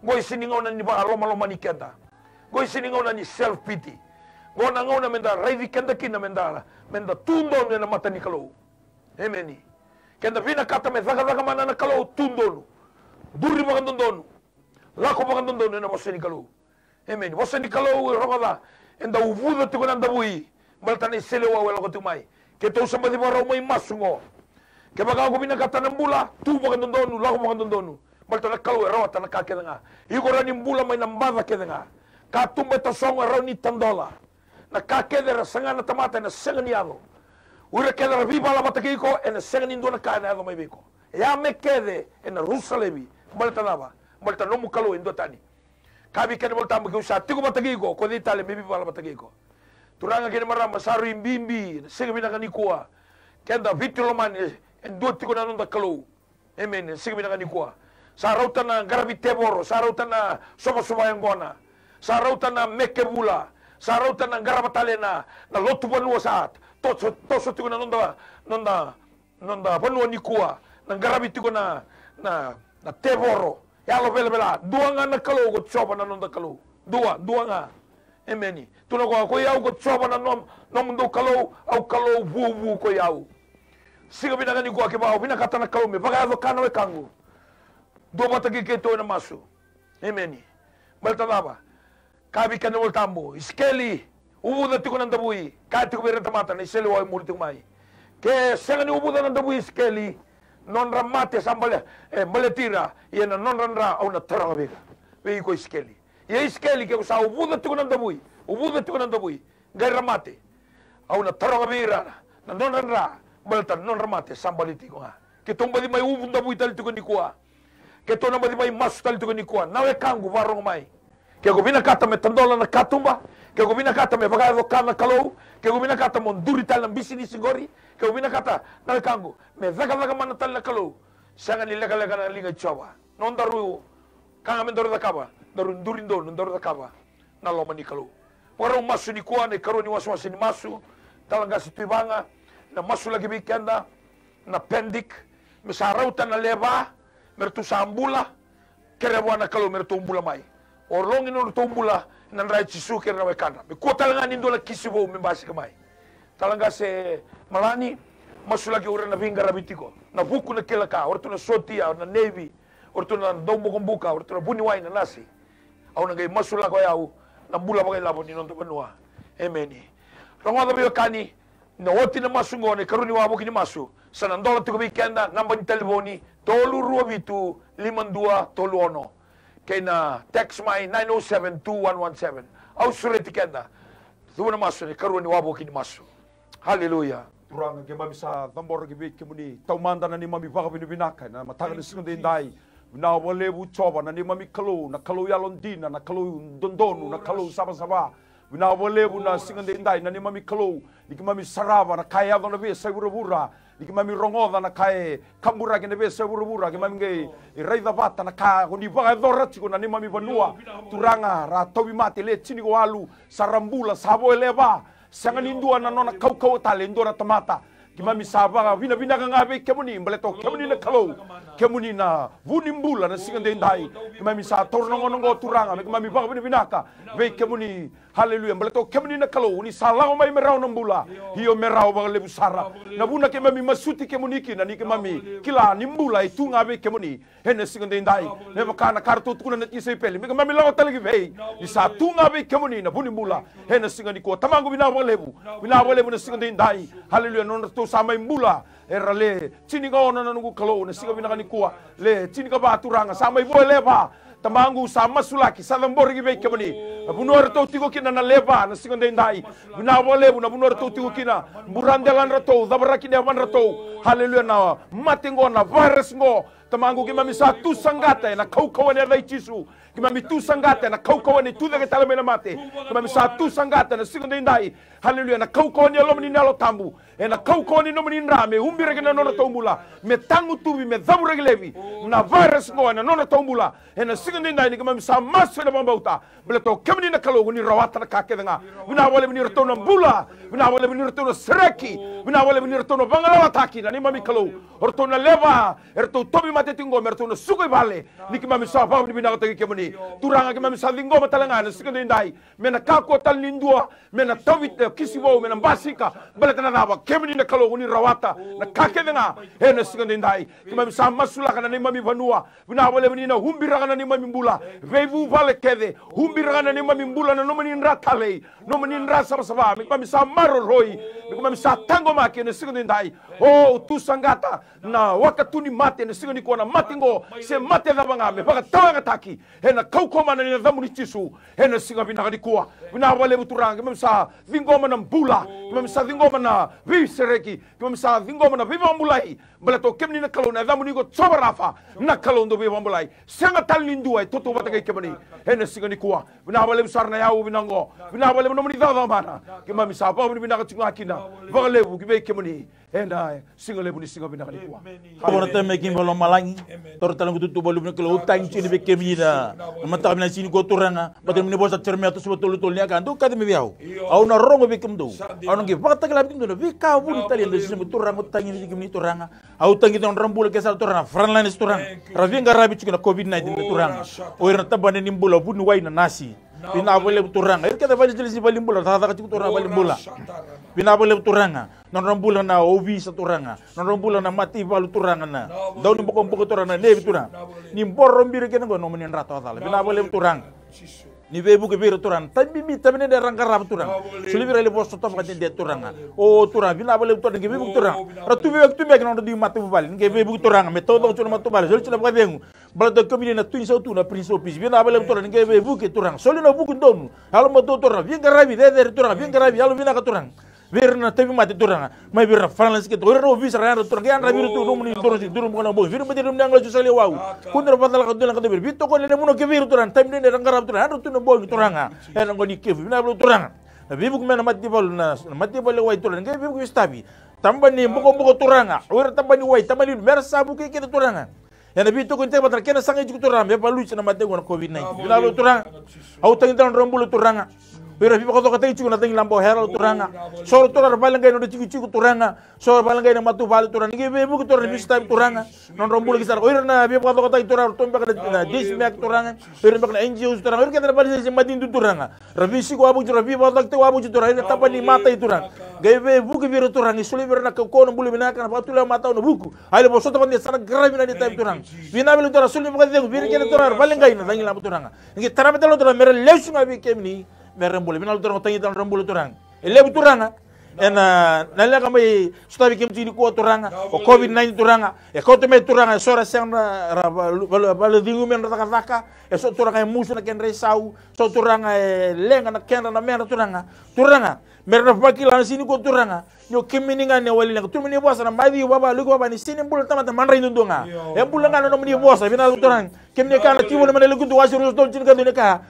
qo e sega ni gauna ni vakalomalomani keda. Qo e sega ni gauna ni self pity. Qo na gauna meda raici keda kina meda, meda tu donu ena mata ni Kalou. Emeni. Keda vinakata me cakacaka mana na Kalou tu donu. Duri vakadodonu. Lako vakadodonu ena vosa ni Kalou. Emeni. Vosa ni Kalou e rogoca, eda uvuca tiko na davui, baleta na iseleiwau e lako tiko mai. Keitou sa baci vakarau mai masu qo. Kevaka ko vinakata na bula, tu vakadodonu, lako vakadodonu. Baleta na Kalou e rawata na ka kece ga. Iko rawa ni bula mai na baca kece ga. Katuba e tasogo e rawa ni tadola. Na ka kece era saga na tamata ena sega ni yaco. O ira kece era veivala vata kei iko, ena sega ni dua na ka ena yaco mai vei iko. E ya me kece ena rusa laivi. Baleta cava? Baleta nomu Kalou e duatani. Ka vei keda na iVolatabu, ke au sa tiko vata kei iko, ko cei tale me veivala vata kei iko? Turaga kei na marama, sa rui bibi ena siga vinaka nikua. Keda Viti lomani, e dua tiko na noda Kalou. Emeni. Ena siga vinaka nikua, sa rauta na qaravi tevoro, sa rauta na sovasova yaqona, sa rauta na meke vula, sa rauta na qarava tale na, na lotu vanua, sa toso, toso tiko na noda, noda, noda vanua nikua, na qaravi tiko na, na, na tevoro. Yalo velavela. Dua ga na Kalou, ko Jiova na noda Kalou. Dua, dua ga. Emeni. Tukuna o koya, koi au ko Jiova na nom-, nomudou Kalou, au Kalou vuvu koi au. Siga vinaka nikua, kevaka o vinakata na Kalou me vakayaco ka na wekaqu, dua vata kei keitou ena masu. Emeni. Baleta cava? Ka vei keda na iVolatabu, Isikeli, uvuca tiko na davui, kaya tiko vei ira na tamata, na iseleiwau e muri tiko mai. Ke sega ni uvuca na davui Isikeli, nodra mate sa bale, e, baleti ira, ia na nodra dra au na taroga vei ira. Vei iko Isikeli. Ia Isikeli, ke ko sa uvuca tiko na davui, uvuca tiko na davui, qai ra mate, au na taroga vei ira na nodra dra, baleta na nodra mate sa baleti iko ga. Keitou baci mai uvu davui tale tiko nikua. Keitou na baci mai masu tale tiko nikua. Na wekaqu, vakarorogo mai. Ke ko vinakata me tadola na katuba, ke ko vinakata me vakayaco ka na Kalou, ke ko vinakata mo duri tale na bisinisi qori, ke ko vinakata, na wekaqu, me cakacaka mana tale na Kalou, sega ni lekaleka na liga i Jiova. Nodaru ka ga me daru cakava, daru duri donu, daru cakava na loma ni Kalou. Vakarau masu nikua, na ikarua ni wasewase ni masu, Talaqase Tui Vaga, na masulaki vei keda na Pendik, me sa rauta na lewe va, me ratou sa bula, kerea vua na Kalou me ratou bula mai. Ologi na nodratou bula, na dra i Jisu kei ira na wekadra. Me kua tale ga ni dua na kisi vou me basika mai. Talaqase Malani, masulaki o ira na veiqaravi tiko. Na Vuku, na Kila Ka, o ratou na sotia, na neivi, o ratou na daubokobuka, o ratou na vuniwai, na nasi. Au na qai masulaka o yau na bula vakailavo ni noda vanua. Emeni. Rogoca veiwekani, na oti na masu oqo, na ikarua ni wavoki ni masu, sa na dola tiko vei keda, naba ni talevoni, tolu rua vitu, lima dua tolu ono. Kei na text mai nine oh seven two one one seven. Au sureti keda. Cuva na masu, na ikarua ni wavoki ni masu. Haleluya. Turaga, keimami sa cabora ki vei kemuni. Taumada na neimami vakavinavinaka ena mataka ni siga edaidai. Vinaka vakalevu Jiova, na neimami Kalou, na Kalou yalodina, na Kalou dodonu, na Kalou savasava. Vinaka vakalevu na siga edaidai, na neimami Kalou, ni keimami sarava na ka e yaco na veiyasai vuravura, ni keimami rogoca na ka e kaburaki na veiyasai vuravura, keimami qai raica vata na ka ko ni vakayacora tiko na neimami vanua. Turaga, ra tauvimate le tinikawalu, sa ra bula, sa vo e lewe va. Sega ni dua na nona kaukauwa tale e dua na tamata. Keimami sa vakavinavinaka ga vei kemuni, baleta o kemuni na Kalou. Kemuni na vu ni bula na siga daidai. Keimami sa taura na gauna oqo Turaga, me keimami vakavinavinaka vei kemuni. Haleluya, baleta o kemuni na Kalou, ni sa lako mai me rawa na bula. Io, me rawa vakalevu sara. Na vuna keimami masuti kemuni kina, ni keimami kila ni bula e tu ga vei kemuni. Ena siga daidai, me vaka na ka ratou tukuna na tisaipeli, me keimami lako tale ki vei, ni sa tu ga vei kemuni na vu ni bula. Ena siga nikua, Tamaqu, vinaka vakalevu. Vinaka vakalevu na siga daidai. Haleluya, nodratou sa mai bula era le tinikaono, na noqu Kalou, na siga vinaka nikua. Le tinikava Turaga, sa mai vo e le va. Tamaqu, sa masulaki, sa cabori ki vei kemuni. Na vanua eratou tiko kina na le va na siga daidai. Vinaka vakalevu, na vanua eratou tiko kina, buradelandratou, cavaraki na yavadratou. Haleluya, na mate qo, na virus qo. Tamaqu, keimami sa tu saqata ena kaukauwa ni yaca i Jisu. Keimami tu saqata ena kaukauwa ni tucake tale mai na mate. Keimami sa tu saqata ena siga daidai. Haleluya, ena kaukauwa ni Yalomuni na Yalo Tabu. Ena kaukauwa ni nomuni dra me ubiraki na nodratou bula, me tagutuvi, me cavuraki laivi na virus qo ena nodratou bula. Ena siga daidai, ni keimami sa masu ena vakabauta, baleta o kemuni na Kalou, ko ni rawata na ka kece ga. Vinaka vakalevu ni ratou na bula. Vinaka vakalevu ni ratou na sereki. Vinaka vakalevu ni ratou na vagalawataki, na neimami Kalou. O ratou na le va eratou tauvimate tiko qo, me ratou na suka i vale, ni keimami sa vakavinavinakataki kemuni. Turaga, keimami sa ciqoma tale ga ena siga daidai, me na kakua tale ni dua me na tauvi, e, kisi vou, me na basika. Baleta na cava? Kemuni na Kalou, ko ni rawata na ka kece ga. Ena siga daidai, keimami sa masulaka na neimami vanua. Vinaka vakalevu ni na ubiraka na neimami bula. Veivuvale kece, ubiraka na neimami bula, na nomuni dra talei, nomuni dra savasava, me keimami sa maroroi, me keimami sa taqomaki ena siga daidai. O, tu saqata na waka tu ni mate ena siga nikua, na mate qo se mate cava ga, me vakatauyagataki ena kaukauwa mana ni yacamuni Jisu. Ena siga vinaka nikua, vinaka vakalevu Turaga, keimami sa ciqoma na bula, keimami sa ciqoma na veisereki, keimami sa ciqoma na veivakabulai. Baleta o kemuni na Kalou, na yacamuni ko Jiova Rafa, na Kalou dau veivakabulai. Sega tale ni dua e tautauvata kei kemuni. Ena siga nikua, vinaka vakalevu sara na yau vinaka qo. Vinaka vakalevu na nomuni cakacaka mana. Keimami sa vakavinavinaka tiko ga kina vakalevu ki vei kemuni ena siga levu ni siga vinaka nikua. Amen. Toro tale mai kei lomalagi. Amen. Toro tale ga tutu valuvu na Kalou, au tagi tiko vei kemuni na mataka vinaka ni siga nikua Turaga. Baleta ni vosa Jeremaia tolusagavulu ka tolu, tolu ni a kaya, dou kaci mai vei au, au na rogo vei kemudou. Au na qai vakatakila vei kemudou na veika vuni tale eda sisima. Turaga, au tagi ni kemuni Turaga. Au tagi na nodra bula ke sara Turaga, frontliners Turaga. Ra veiqaravi tiko na COVID nineteen Turaga. O ira na tabana ni bula, vuniwai, na nasi. Vinaka vakalevu Turaga. Ira kece vale ni vale ni bula, ra cakacaka tiko Turaga, vale ni bula. Vinaka vakalevu Turaga. Nodra bula na ovisa Turaga. Nodra bula na mataivalu Turaga, na daunibokobuko Turaga, na nevi Turaga. Ni boro biri kece qo nomuni dra tawacala. Vinaka vakalevu Turaga. Ni veivuke vei ira Turaga. Tabibi, tabi ni dra qarava Turaga. Soli vei ira levu sota vakadede Turaga. O Turaga, vinaka vakalevu Turaga, ni veivuke Turaga. Ra tu veiweki tu beka na nodra dui matavuvale. Ni qai veivuke Turaga, me taucoko tu na matavuvale. Soli tu na vakacegu. Baleta o kemuni na Twin South tu na Prince of Peace. Vinaka vakalevu Turaga, ni qai veivuke Turaga. Soli na vuku donu. Yalomatua Turaga, veiqaravi, cecere Turaga, veiqaravi, yalovinaka Turaga. Vei ira na tauvimate Turaga, mai vei ira na frontliners kece, o ira na ovisa ra yadra Turaga, qai yadra vei ira tu nomuni doro, turaga, buka na bogi, vei ira na bati nomuni agalala, sa lewe wau. Kua ni ra vakacalaka tu na ka dau vei ira, veitokoni ena vanua ke vei ira Turaga, na tabi ni dra qarava Turaga, yadra tu na bogi Turaga. Ena gauna ni kevu, vinaka vakalevu Turaga. Na veivuke mai na mataivalu, na, na mataivalu e wai Turaga, ni qai veivuke vei sotavi. Tabana ni bokobuko Turaga, o ira tabana ni wai, tabana ni, me ra sa vukei kece Turaga. Ena veitokoni tale vata na kena sagai tiko Turaga, me valuti na mate qo na COVID nineteen. Vinaka vakalevu Turaga. Au tagi tale na nodra bula Turaga. O ira veivakacokotaki tiko na cagilaba o Harold Turaga. So Turaga ra valeqai na nodra tikotiko Turaga. So ra valeqai na matavuvale Turaga. Ni qai veivuke Turaga, ni veisotari Turaga. Nodra bula ki sara. O ira na veivakacokotaki Turaga, ratou beka na, na Dismac Turaga. O ira beka na N G Os Turaga. O ira kece na valeqai se matanitu Turaga. Ra veisiko wavoki Turaga, veivakacokotaki wavoki Turaga, ira na tabana ni matai Turaga. Qai veivuke vei ira Turaga, ni soli vei ira na kaukauwa, na bula vinaka, na vakatulewa matau, na vuku. Ai levu sota vata sa na qaravi na ni tavi Turaga. Vinaka vakalevu Turaga, soli ni vakacegu vei ira kece Turaga, ra valeqai na cagilaba Turaga. Ni qai tarava tale Turaga, me ra lesu ga vei kemuni, me ra bula. Vinaka vakalevu Turaga, tagi tale na nodra bula Turaga. E levu Turaga. Ena, na leqa mai sotavi kemuni tiko nikua Turaga, o COVID nineteen Turaga, e kauta mai Turaga, e so ra sega na ra valu-, valu-, valucegu me nodra cakacaka, e so Turaga e musu na kedra isau, so Turaga e leqa na kedra na medra Turaga. Turaga, me ra na vakila na siga nikua Turaga, ni o kemuni ga na wali leqa. Turaga, ni vosa na Maciu vava, Luke vava, ni sega ni bula na tamata madrai duadua ga. E bula ga na nomuni vosa, vinaka Turaga. Kemuni kaya na Timoci mai na Lokitu wase ruasagavulu ka tolu, tinikaciwa ni kaya,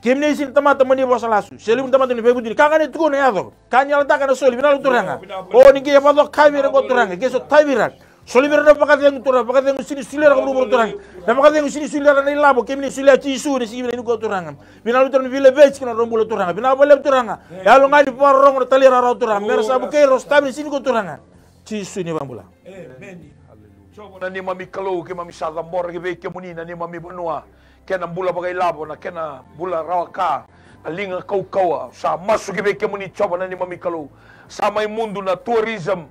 kemuni sega ni tamata mani vosa lasu, se levu ni tamata ni veivutuni. Ka ga ni tukuna e yaco. Ka ni yalataka na soli, vinaka Turaga. O ni qai vakacokotaka vei ira qo Turaga, qai sotavi ira. Soli vei ira na vakacegu Turaga, vakacegu sega ni solia na vuravura Turaga. Na vakacegu sega ni solia na ilavo, kemuni solia Jisu ena siga vinaka nikua Turaga. Vinaka Turaga ni veilaveti kei na nodra bula Turaga. Vinaka vakalevu Turaga. Yalo ga ni vakarorogo na talairawarawa Turaga. Me ra sa vukei ira, sotavi ira ena siga nikua Turaga. Jisu ni vakabula. Emeni. Jiova na neimami Kalou, keimami sa cabora ki vei kemuni na neimami vanua, kena bula vakailavo, na kena bula rawa ka, na liga kaukauwa. Sa masu ki vei kemuni Jiova na neimami Kalou. Sa mai mudu na tourism,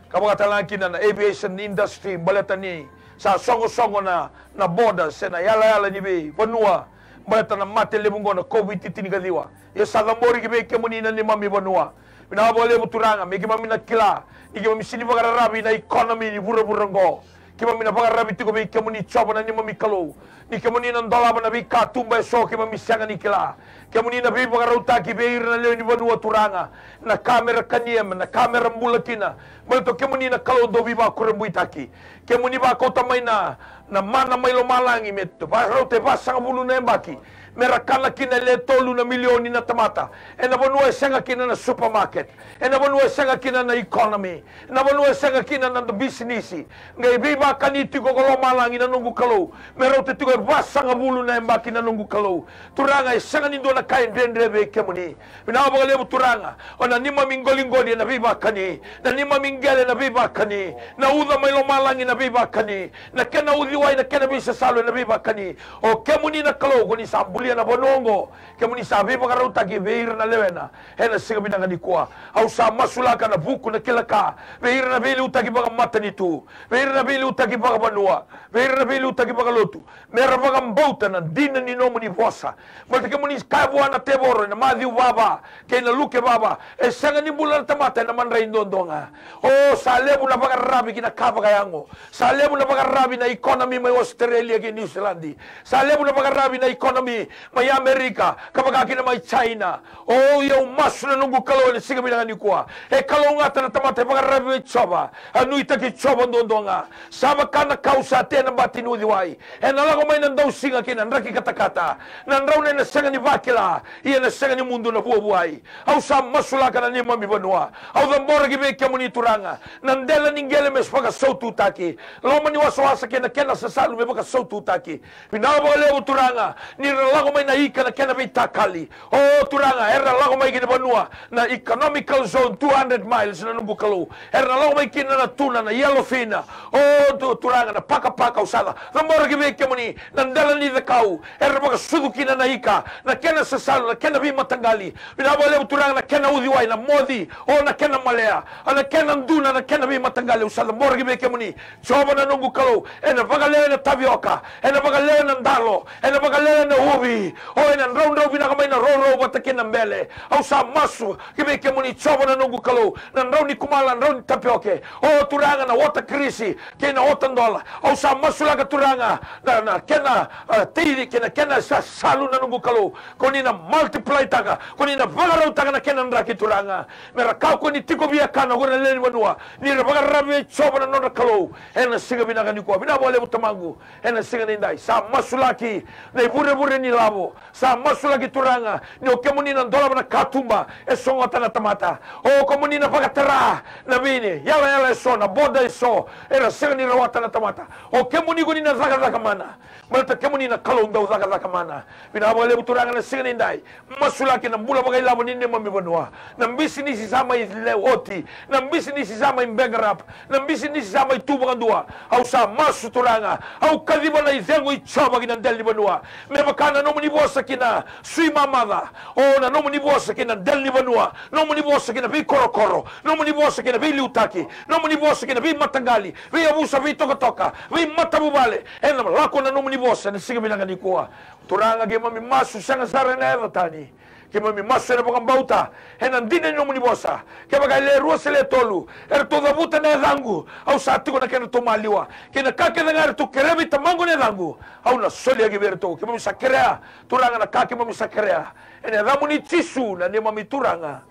ka vakatalega kina na aviation industry, baleta ni sa sogosogo na, na borders, se na yalayala ni veivanua, baleta na mate levu oqo na COVID tinikaciwa. Ia sa cabori ki vei kemuni na neimami vanua. Vinaka vakalevu Turaga, me keimami na kila ni keimami sini vakararavi na economy ni vuravura oqo. Keimami na vakararavi tiko vei kemuni Jiova na neimami Kalou, ni kemuni na dolava na veikatuba eso keimami sega ni kila. Kemuni na veivakarautaki vei ira na lewe ni vanua Turaga, na ka mera kania, na ka mera bula kina. Baleta o kemuni na Kalou dau veivakurabuitaki. Kemuni vakauta mai na, na mana mai lomalagi me vakarauta e vasagavulu na yabaki, mera kana kina e le tolu na milioni na tamata, ena vanua e sega kina na supermarket, ena vanua e sega kina na economy, na vanua e sega kina na bisinisi. Qai veivakani tiko ko lomalagi na noqu Kalou, me rauta tiko e vasagavulu na yabaki na noqu Kalou. Turaga, e sega ni dua na ka e dredre vei kemuni. Vinaka vakalevu Turaga, o na neimami qoliqoli ena veivakani, na neimami qele ena veivakani, na uca mai lomalagi ena veivakani, na kena uciwai, na kena veisasalu ena veivakani. O kemuni na Kalou, ko ni sa bulia na vanua oqo, kemuni sa veivakarautaki vei ira na lewena. Ena siga vinaka nikua, au sa masulaka na vuku na kila ka vei ira na veiliutaki vakamatanitu, vei ira na veiliutaki vakavanua, vei ira na veiliutaki vakalotu, mera vakabauta na dina ni nomuni vosa. Baleta kemuni kaya vua na tevoro ena Maciu vava kei na Luke vava, e sega ni bula na tamata ena madrai duadua ga. O, sa levu na vakararavi ki na ka vakayago. Sa levu na vakararavi na economy mai Australia kei New Zealand. Sa levu na vakararavi na economy mai Amerika, ka vaka kina mai China. O, ia au masu na noqu Kalou ena siga vinaka nikua. E kalougata na tamata e vakararavi vei Jiova. A nuitaki Jiova duadua ga. Sa vaka na kau sa tea ena bati ni uciwai. Ena lako mai na dausiga kei na draki katakata. Na drauna ena sega ni vakila, ia ena sega ni mudu na vuavuai. Au sa masulaka na neimami vanua. Au cabora ki vei kemuni Turaga na dela ni qele me vakasaututaki. Loma ni wasawasa kei na kena sasalu me vakasaututaki. Vinaka vakalevu Turaga, ni ra lako mai na ika na kena veitakali. O Turaga, era lako mai ki na vanua na economical zone two hundred miles na noqu Kalou. Era na lako mai kina na tuna, na yellowfin. O Tu-, Turaga, na pakapaka, au sa cabora ki vei kemuni na dela ni cakau. Era vakasucu kina na ika, na kena sasalu, na kena veimataqali. Vinaka vakalevu Turaga, na kena uciwai, na moci, o na kena malea, a na kena duna, na kena veimataqali. Au sa cabora ki vei kemuni. Jiova na noqu Kalou, ena vakalewe na tavioka, ena vakalewe na dalo, ena vakalewe na uvi. O ena draudrau vinaka mai na rourou vata kei na bele. Au sa masu ki vei kemuni Jiova na noqu Kalou, na drau ni kumala, na drau ni tapioke. O Turaga na ota kirisi kei na ota dola. Au sa masulaka Turaga na, na kena, a, teici kei na kena sasalu na noqu Kalou. Ko ni na multiplytaka, ko ni na vakarautaka na kena draki Turaga. Mera kakua ni tiko viakana ko ira na lewe ni vanua, ni ra vakararavi vei Jiova na nodra Kalou. Ena siga vinaka nikua, vinaka vakalevu Tamaqu. Ena siga nidai sa masulaki na ivurevure ni lavo. Sa masulaki Turaga ni o kemuni na dolava na katuba e sogota na tamata. O kemuni na vakatara na vini yalayala eso, na boda eso era sega ni rawata na tamata. O kemuni ko ni na cakacaka mana. Baleta kemuni na Kalou dau cakacaka mana. Vinaka vakalevu Turaga na siga nidai. Masulaki na bula vakailavo ni neimami vanua. Na bisinisi sa mai lewe oti. Na bisinisi sa mai bankrupt. Na bisinisi sa mai tu vakadua. Au sa masu Turaga. Au kaciva na icegu i Jiova ki na dela ni vanua. Me vaka na nomuni vosa ki na sui mamaca. O na nomuni vosa ki na dela ni vanua. Nomuni vosa ki na veikorokoro. Nomuni vosa ki na veiliutaki. Nomuni vosa ki na veimataqali. Veiyavusa, veitokatoka, veimatavuvale. Ena lako na nomuni vosa ena siga vinaka nikua. Turaga, keimami masu sega sara ena yaca tani. Keimami masu ena vakabauta ena dina ni nomuni vosa. Kevaka e le rua se le tolu eratou cavuta na yacaqu, au sa tiko na kedratou maliwa. Kei na ka kece ga eratou kerea vei Tamaqu ena yacaqu, au na solia ki vei iratou. Keimami sa kerea, Turaga, na ka keimami sa kerea ena yacamuni Jisu, na neimami Turaga,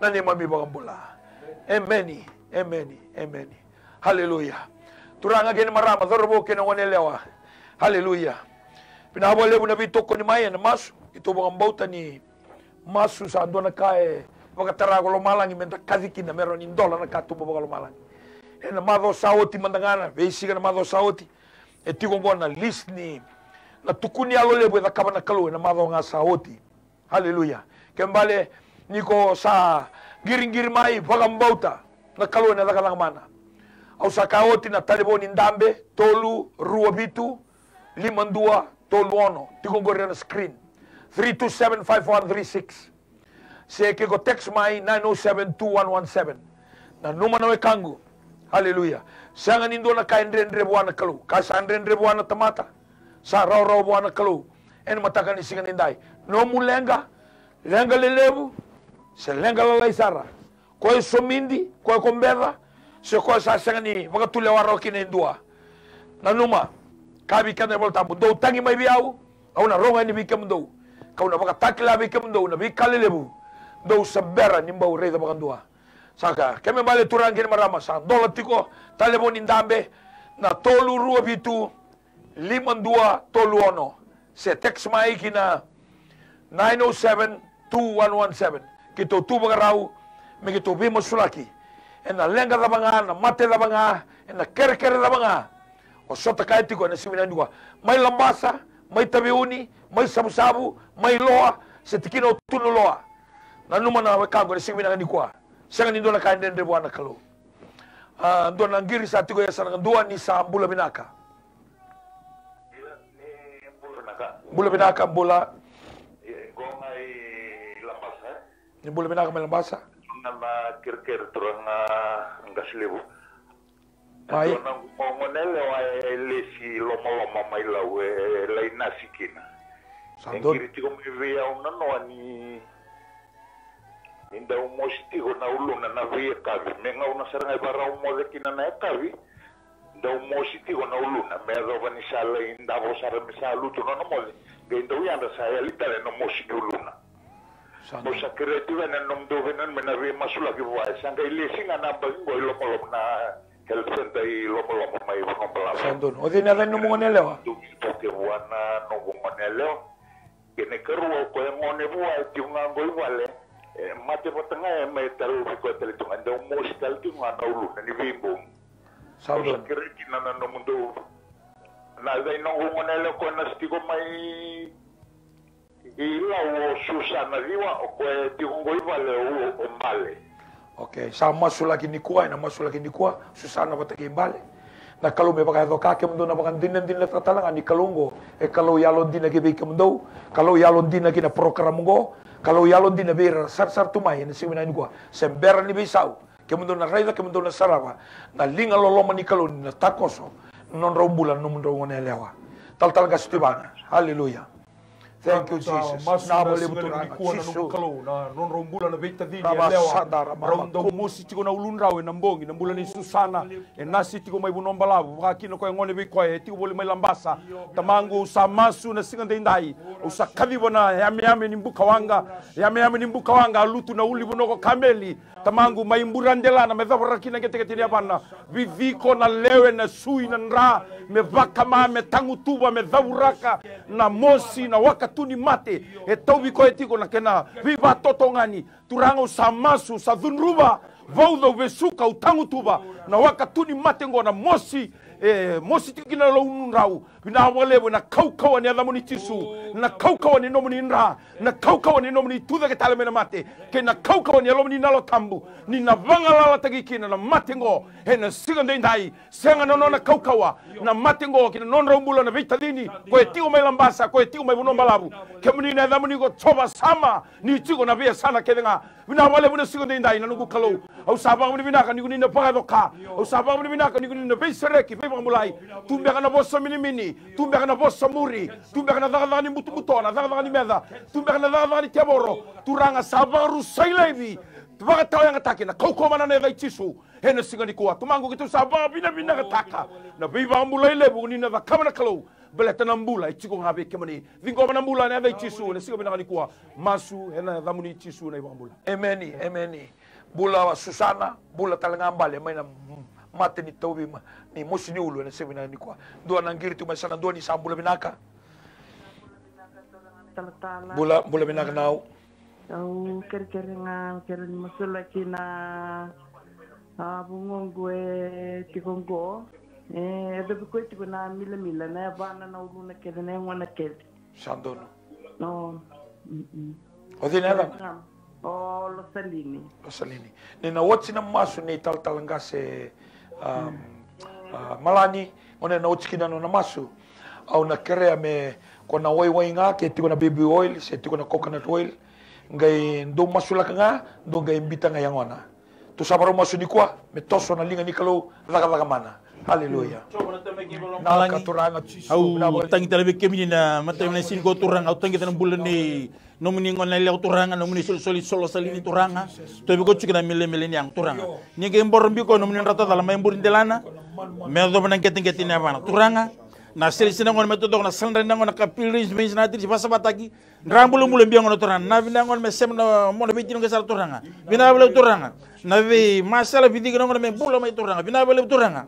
na neimami iVakabula. Emeni, emeni, emeni. Haleluya. Turaga kei na marama, cauravou kei na goneyalewa. Haleluya. Vinaka vakalevu na veitokoni mai ena masu. Keitou vakabauta ni masu sa dua na ka e vakatara ko lomalagi meda kaci kina me rawa ni dola na katuba vakalomalagi. Ena macawa sa oti mada ga, na veisiga na macawa sa oti, e tiko oqo na list ni na tukuni yalo levu e cakava na Kalou ena macawa ga sa oti. Haleluya. Ke bale ni ko sa qiriqiri mai, vakabauta. na Kalou ena cakacaka mana. Au sa kaya oti na talevoni dabe, tolu rua vitu lima dua tolu ono. Tiko qori ena screen. Three two seven five one three six. Se ke ko text mai nine oh seven two one one seven. Nanuma na wekaqu. Aleluya. Sega ni dua na ka e dredre vua na Kalou. Ka sa dredre vua na tamata, sa rawarawa vua na Kalou. Ena mataka ni siga nidai, nomu leqa, leqa lelevu se leqa lalai sara, ko e somidi, ko e ko beca, se ko e sa sega ni vakatulewa rawa kina e dua. Nanuma, ka vei keda na iVolatabu, dou tagi mai vei au, au na rogo yani vei kemudou, kau na vakatakila vei kemudou na veika lelevu dou sa bera ni bau raica vakadua. Saka, kemuni bale turaga kei na marama, sa dola tiko talevoni dabe na tolu rua vitu lima dua tolu ono, se text mai ki na nine oh seven two one one seven. Keitou tu vakarau me keitou veimasulaki ena leqa cava ga, na mate cava ga, ena kerekere cava ga o sota kaya tiko ena siga vinaka nikua. Mai Labasa, mai Taveuni, mai Savusavu, mai Loa, se tikina o Tunuloa. Nanuma na wekaqu ena siga vinaka nikua, sega ni dua na ka e dredre vua na Kalou. A, dua na qiri sa tiko e yasana, dua, ni sa bula vinaka. Bula vinaka. Bula vinaka, bula. E, qo ga i Labasa, e? Ni bula vinaka mai Labasa. Na, na kerekere turaga Qase Levu. Mai. Dua na gone yalewa e lesi lomaloma mai Lau, e lai nasi kina. Sa donu. E qiri tiko mai vei au nanoa ni, ni dau mosi tiko na uluna na veiyakavi. Me gauna sara ga e vakarau moce kina na yakavi, dau mosi tiko na uluna, me yacova ni sa lai davo sara me sa lutu nona moce, qai dau yadra sa yali tale na mosi ni uluna. Sa donu. Au sa kerea tiko yani na nomudou veinanumi me na veimasulaki vua, e sa qai lesi ga na yabaki qo i Lomaloma, na health center i Lomaloma mai Vanuabalavu. Sa donu. O cei na yaca ni nomu gone yalewa? Dou veivuke vua na noqu gone yalewa. Kena ikarua, o koya e gone vua e tiko ga qo i vale, e mate vata ga, e mai tarovi koya tale tiko ga, e dau mosi tale tiko ga na uluna ni veibogi. Sa donu. Au sa kerei kina na nomudou, na yaca i noqu gone yalewa, o koya na se tiko mai i Lau, o Susana Ciwa, o koya e tiko qo i vale, o, o Bale. Okay, sa masulaki nikua, ena masulaki nikua Susana vata kei Bale. Na Kalou me vakayaco ka, kemudou na vakadinadinataka tale ga ni Kalou oqo e Kalou yalodina ki vei kemudou, Kalou yalodina ki na program oqo, Kalou yalodina vei ira sarasara tu mai ena siga vinaka nikua. Se bera ni veisau, kemudou na raica, kemudou na sarava na liga loloma ni Kalou ni na takoso na nodrau bula na nomudrau gone yalewa. Talatala Qase Tui Vaga. Aleluya. Thank you, Jesus. Masu na siga levu nikua na noqu Kalou, na nodrau bula na veitacini yalewa. Rau dau mosi tiko na uludrau ena bogi, na bula nei Susana, e nasi tiko mai Vanuabalavu, vaka kina koya e gone vei koya e tiko voli mai Labasa. Tamaqu, au sa masu na siga daidai, au sa kaciva na yameyame ni bukawaqa, yameyame ni bukawaqa, a lutu na ulu ni vanua ko Kameli. Tamaqu, mai Buradela na me cavoraki na qeteqete ni yavana, viviko na lewe, na sui, na dra, me vakama, me tagutuva, me cavuraka na mosi, na wakatu ni mate e tauvi koya tiko, na kena veivatotogani. Turaga, au sa masu, sa cudruva, vauca, au vesuka, au tagutuva na wakatu ni mate oqo, na mosi e mosi tiko kina na uludrau. Vinaka vakalevu ena kaukauwa ni yacamuni Jisu, na kaukauwa ni nomuni dra, na kaukauwa ni nomuni tucake tale mai na mate, kei na kaukauwa ni Yalomuni na Yalo Tabu, ni na vagalalataki kina na mate oqo ena siga daidai. Sega na nona kaukauwa na mate oqo ki na nodrau bula na veitacini, ko e tiko mai Labasa, ko e tiko mai Vanuabalavu. Kemuni na yacamuni ko Jiova Sama, ni tiko na veiyasana kece ga. Vinaka vakalevu na siga daidai na noqu Kalou. Au sa vakavinavinaka ni ko ni na vakayaco ka. Au sa vakavinavinaka ni ko ni na veisereki, veivakabulai. Tu beka na vosa minimini, tu beka na vosa muri, tu beka na cakacaka ni butobuto, na cakacaka ni meca, tu beka na cakacaka ni tevoro. Turaga, sa vakarusai laivi, vakatawayagataki na kaukauwa mana ena yaca i Jisu. Ena siga nikua, Tamaqu, keitou sa vakavinavinakataka na veivakabulai levu ko ni na cakava na Kalou. Baleta na bula e tiko ga vei kemuni. Ciqoma na bula ena yaca i Jisu ena siga vinaka nikua. Masu ena yacamuni Jisu na iVakabula. Emeni, emeni. Bula Susana, bula tale ga Bale, mai na mate ni tauvi ma, ni mosi ni ulu ena siga vinaka nikua. Dua na qiri tu mai, sa na dua, ni sa bula vinaka. Talatala. Bula, bula vinaka nau. Au kerekere ga, kere ni masulaki na, a, vugoqu e tiko qo. E, e yacovi koya tiko na Milamila, na yavana, na uluna kece, na yagona kece. Sa donu. O, mm, mm. O cei na yacana? O Losalini. Losalini. Ni na oti na masu ni talatala qase, um, uh, Malani, o na oti kina na nona masu. Au na kerea me ko na waiwai ga, ke tiko na baby oil, se tiko na coconut oil. Qai dou masulaka ga, dou qai bita ga yagona. Tou sa varau masu nikua, me toso na liga ni Kalou, cakacaka mana. Haleluya. Naka Turaga Jisu, au tagi tale vei kemuni na matai na siga nikua Turaga, au tagi tale na bula ni nomuni gone yalewa Turaga, nomuni solisoli Losalini Turaga. Tou vei ko tiko na melemele ni yago Turaga. Ni qai boro biko nomuni drata cala mai buri delana. Me yacova na qeteqete ni yavana Turaga. Na seli sina gone me totoko na saladra ni gone ka pili reis me isi na tiri vasavataki. Dra bulabula bia gona Turaga. Na vinaka gona me sema na mona veitino ke sara Turaga. Vinaka vakalevu Turaga. Na veimasala viciki na gona me bula mai Turaga. Vinaka vakalevu Turaga.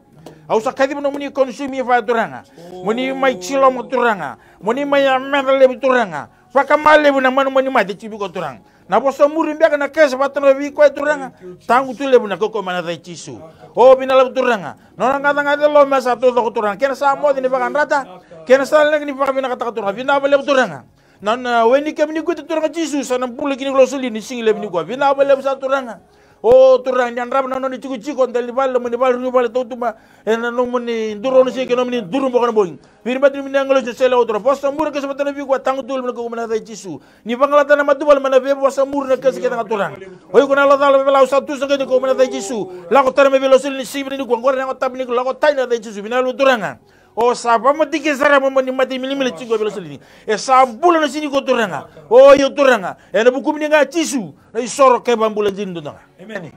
Au sa kaciva nomuni consuming fire Turaga. Moni mai tiloma Turaga. Moni mai yameca levu Turaga. Vakamalevu na manumanu mate tiko vei koya Turaga. Na vosa muri beka na kesa vata na vei koya Turaga. Tagu tu levu na kaukaua mai na yaca i Jisu. O vinaka levu Turaga. Nona gacagaca e loma sa taucoko Turaga. Kena sa moce ni vakayadrata. Kena sa leqa ni vakavinakataka Turaga. Vinaka vakalevu Turaga. Na, na weni kemuni kuita Turaga Jisu, sa na bula kina ko Losalini ni siga levu nikua. Vinaka vakalevu sa Turaga. O Turaga, ni yadrava na nona itikotiko, dela ni vale, loma ni vale, rui vale, tautuma, ena nomuni duru na siga kei nomuni duru boko na bogi. Viri bati nomuni agilosi na sele o Turaga. Vosa muri na kesa vata na vei koya, tagu tu levu na kaukaua mai na yaca i Jisu. Ni vagalata na matavuvale mai na veivosa muri na kesa kece ga Turaga. O iko na Yalo Ca, Velau sa tusa kece kaukaua mai na yaca i Jisu. Lako tani mai vei Losalini ni siga vinaka nikua, qori na Yago Tabu ni ko lako tani na yaca i Jisu. Vinaka vakalevu Turaga. O sa vamatikisa sara mo ni mate milimili tiko vei Losalini. E sa bula na siga nikua Turaga. O io Turaga. Ena vukumi ni ga Jisu. Na isoro kei vabula dini dodonu ga. Emeni.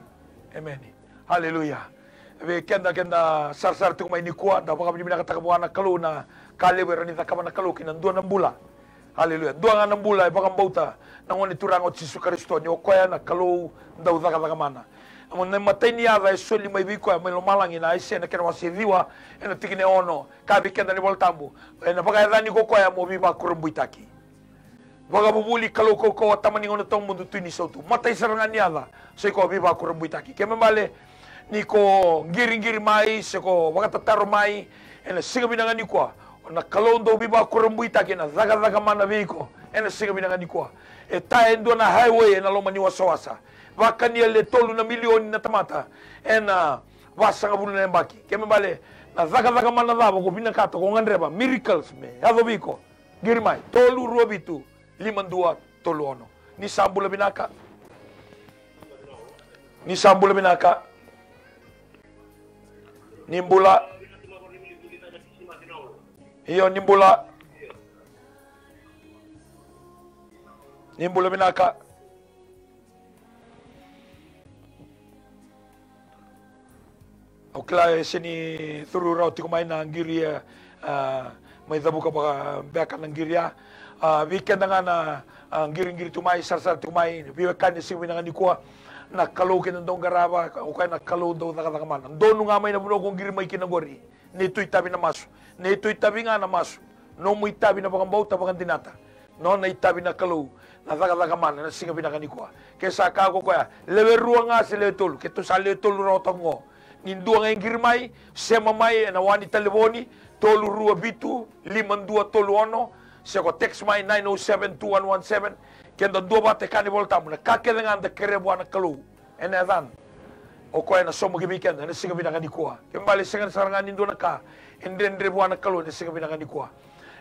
Emeni. Haleluya. Vei keda, keda sarasara tiko mai nikua, da vakavinavinakataka vua na Kalou na ka levu e rawa ni cakava na Kalou kina dua na bula. Haleluya. Dua ga na bula e vakabauta na Gone Turaga o Jisu Karisito ni o koya na Kalou dau cakacaka mana. Na imatai ni yaca e soli mai vei koya mai lomalagi na Aisea na kena wase ciwa ena tikina e ono. Ka vei keda na iVola Tabu, ena vakayacani ko koya mo veivakurabuitaki. Vakavuvuli, Kalou kaukauwa, Tama ni gauna tawamudu, Tui ni sautu. Matai sara ga ni yaca sa i koya veivakurabuitaki. Kena ibalebale ni ko qiriqiri mai se ko vakatataro mai ena siga vinaka nikua, o na Kalou dau veivakurabuitaki ena cakacaka mana vei iko ena siga vinaka nikua. E taya e dua na highway ena loma ni wasawasa. Vakania le tolu na milioni na tamata ena vasagavulu na yabaki. Kena ibalebale, na cakacaka mana cava ko vinakata, ko gadreva, miracles me yaco vei iko. Qiri mai, tolu rua vitu lima dua tolu ono. Ni sa bula vinaka. Ni sa bula vinaka. Ni bula. Io, ni bula. Ni bula vinaka. Au kila e sega ni curu rawa tiko mai na qiri, e, a, mai cavuka vaka beka na qiri ya. A, vei keda ga na, a, qiriqiri tu mai, sarasara tu mai, veiwekani, siga vinaka nikua. Na Kalou keda dau qarava, o koya na Kalou dau cakacaka mana. Donu ga mai na vanua ko qiri mai kina qori. Neitou itavi na masu. Neitou itavi ga na masu. Nomu itavi na vakabauta, vakadinata. Nona itavi na Kalou na cakacaka mana ena siga vinaka nikua. Ke sa kaya ko koya, lewe rua ga se lewe tolu, keitou sa lewe tolu rawa toka qo. Ni dua ga e qiri mai, sema mai ena wani talevoni, tolu rua vitu lima dua tolu ono, se ko text mai nine oh seven two one one seven. Keda duavata e kaya na iVola Tabu, na ka kece ga da kerea vua na Kalou ena yacana, o koya ena saumaki vei keda ena siga vinaka nikua. Kena ibalebale sega sara ga ni dua na ka e dredre vua na Kalou ena siga vinaka nikua.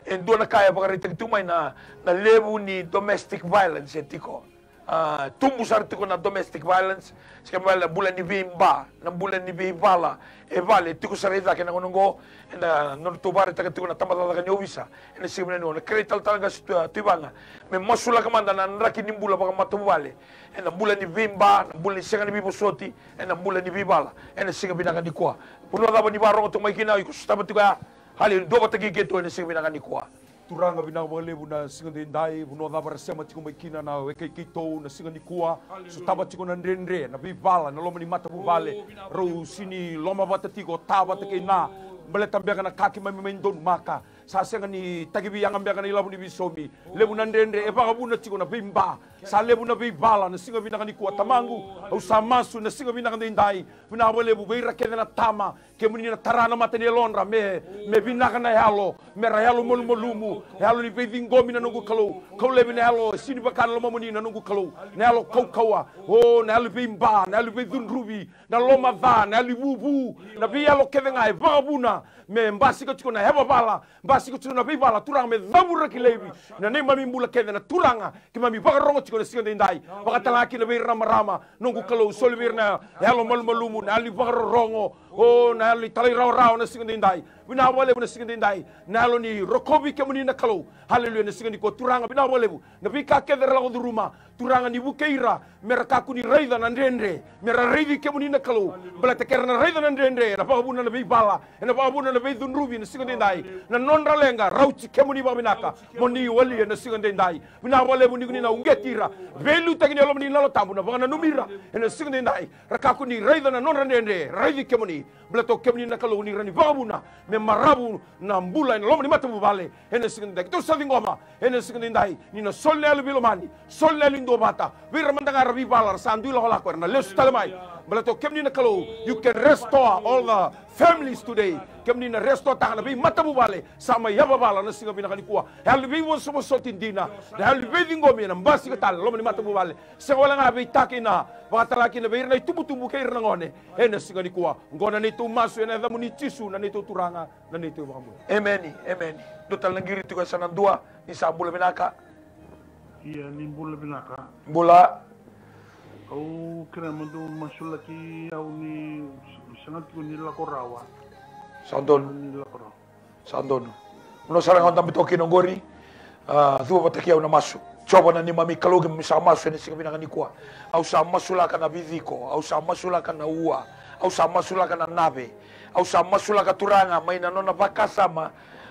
E dua na ka e vakaraitaki tu mai na, na levu ni domestic violence e tiko. A, tubu sara tiko na domestic violence, se kena ibalebale na bula ni veiba, na bula ni veivala e vale, e tiko sara i cake ena gauna oqo. Ena nodratou vakaraitaka tiko na tabacakacaka ni ovisa ena siga vinaka nikua. Na kerei talatala qase Tui, Tuivaga me masulaka mada na draki ni bula vakamatavuvale. Ena bula ni veiba, na bula ni sega ni veivosoti, ena bula ni veivala ena siga vinaka nikua. Vanua cava ni vakarogo tiko mai kina, iko sotava tiko ya. Haleluya, duavata kei keitou ena siga vinaka nikua. Turaga, vinaka vakalevu na siga edaidai, vanua cava era sema tiko mai kina na wekai keitou na siga nikua. Sotava tiko na dredre, na veivala ena loma ni matavuvale. Rau sega ni lomavata tiko, ta vata kei na, baleta beka na ka keimami mai donumaka. Sa sega ni takivi yaga beka na ilavo ni veisaumi. Levu na dredre, e vakavuna tiko na veiba. Sa levu na veivala na siga vinaka nikua. Tamaqu, au sa masu na siga vinaka daidai. Vinaka vakalevu vei ira kece na tama. Kemuni na tara na mata ni yalodra me, me vinaka na yalo, me ra yalo malumalumu, yalo ni veiciqomi na noqu Kalou. Kau laivi na yalo, e sini vaka na lomamuni na noqu Kalou. Na yalo kaukauwa, o na yalo ni veiba, na yalo ni veicudruvi, na loma ca, na yalo ni vuvu, na veiyalo kece ga e vakavuna me basika tiko na yavavala, basika tiko na veivala, Turaga me cavuraki laivi na neimami bula kece na Turaga, keimami vakarogo tiko na siga daidai. Vakatalega kina vei ira na marama, noqu Kalou, soli vei ira na yalo malumalumu, na yalo ni vakarorogo, o na yalo ni talairawarawa na siga daidai. Vinaka vakalevu na siga daidai, na yalo ni rokovi kemuni na Kalou. Haleluya, na siga nikua Turaga, vinaka vakalevu. Na veika kece era lako curuma, Turaga ni vukei ira, me ra kakua ni raica na dredre, me ra raici kemuni na Kalou. Baleta ke ra na raica na dredre, ena vakavuna na veivala, ena vakavuna na veicudruvi na siga daidai. Na nodra leqa, rauti kemuni vakavinaka, mo ni walia na siga daidai. Vinaka vakalevu ni ko ni na uqeti ira, veiliutaki ni yalomuni na Yalo Tabu, na vakananumi ira ena siga daidai. Ra kakua ni raica na nodra dredre, raici kemuni. Baleta o kemuni na Kalou ni rawa ni vakavuna me maravu na bula ena loma ni matavuvale ena siga daidai. Keitou sa ciqoma ena siga daidai ni na soli na yalo veilomani, soli na yalo ni duavata vei ira mada ga era veivala, ra sa dui lakolako, era na lesu tale mai. Baleta o kemuni na Kalou, you can restore all the families today. Kemuni na restore-taka na veimatavuvale sa mai yavavala na siga vinaka nikua. Yalo ni veivosovosoti dina, na yalo ni veiciqomi ena basika tale loma ni matavuvale. Sega wale ga vei ta kei na, vakatalega kina vei ira na itubutubu kei ira na gone ena siga nikua. Oqo na neitou masu ena yacamuni Jisu, na neitou Turaga, na neitou iVakabula. Emeni, emeni. Dua tale na qiri tiko e sa na dua, ni sa bula vinaka. Ia, ni bula vinaka. Bula. Au kere madu masulaki au ni sega tiko ni lako rawa. Sa donu. Ni lako rawa. Sa donu. Au na sara ga au dabe toka kina oqori. A, cuva vata kei au na masu. Jiova na neimami Kalou, keimami sa masu ena siga vinaka nikua. Au sa masulaka na viciko, au sa masulaka na ua, au sa masulaka na nave, au sa masulaka Turaga mai na nona vakasama.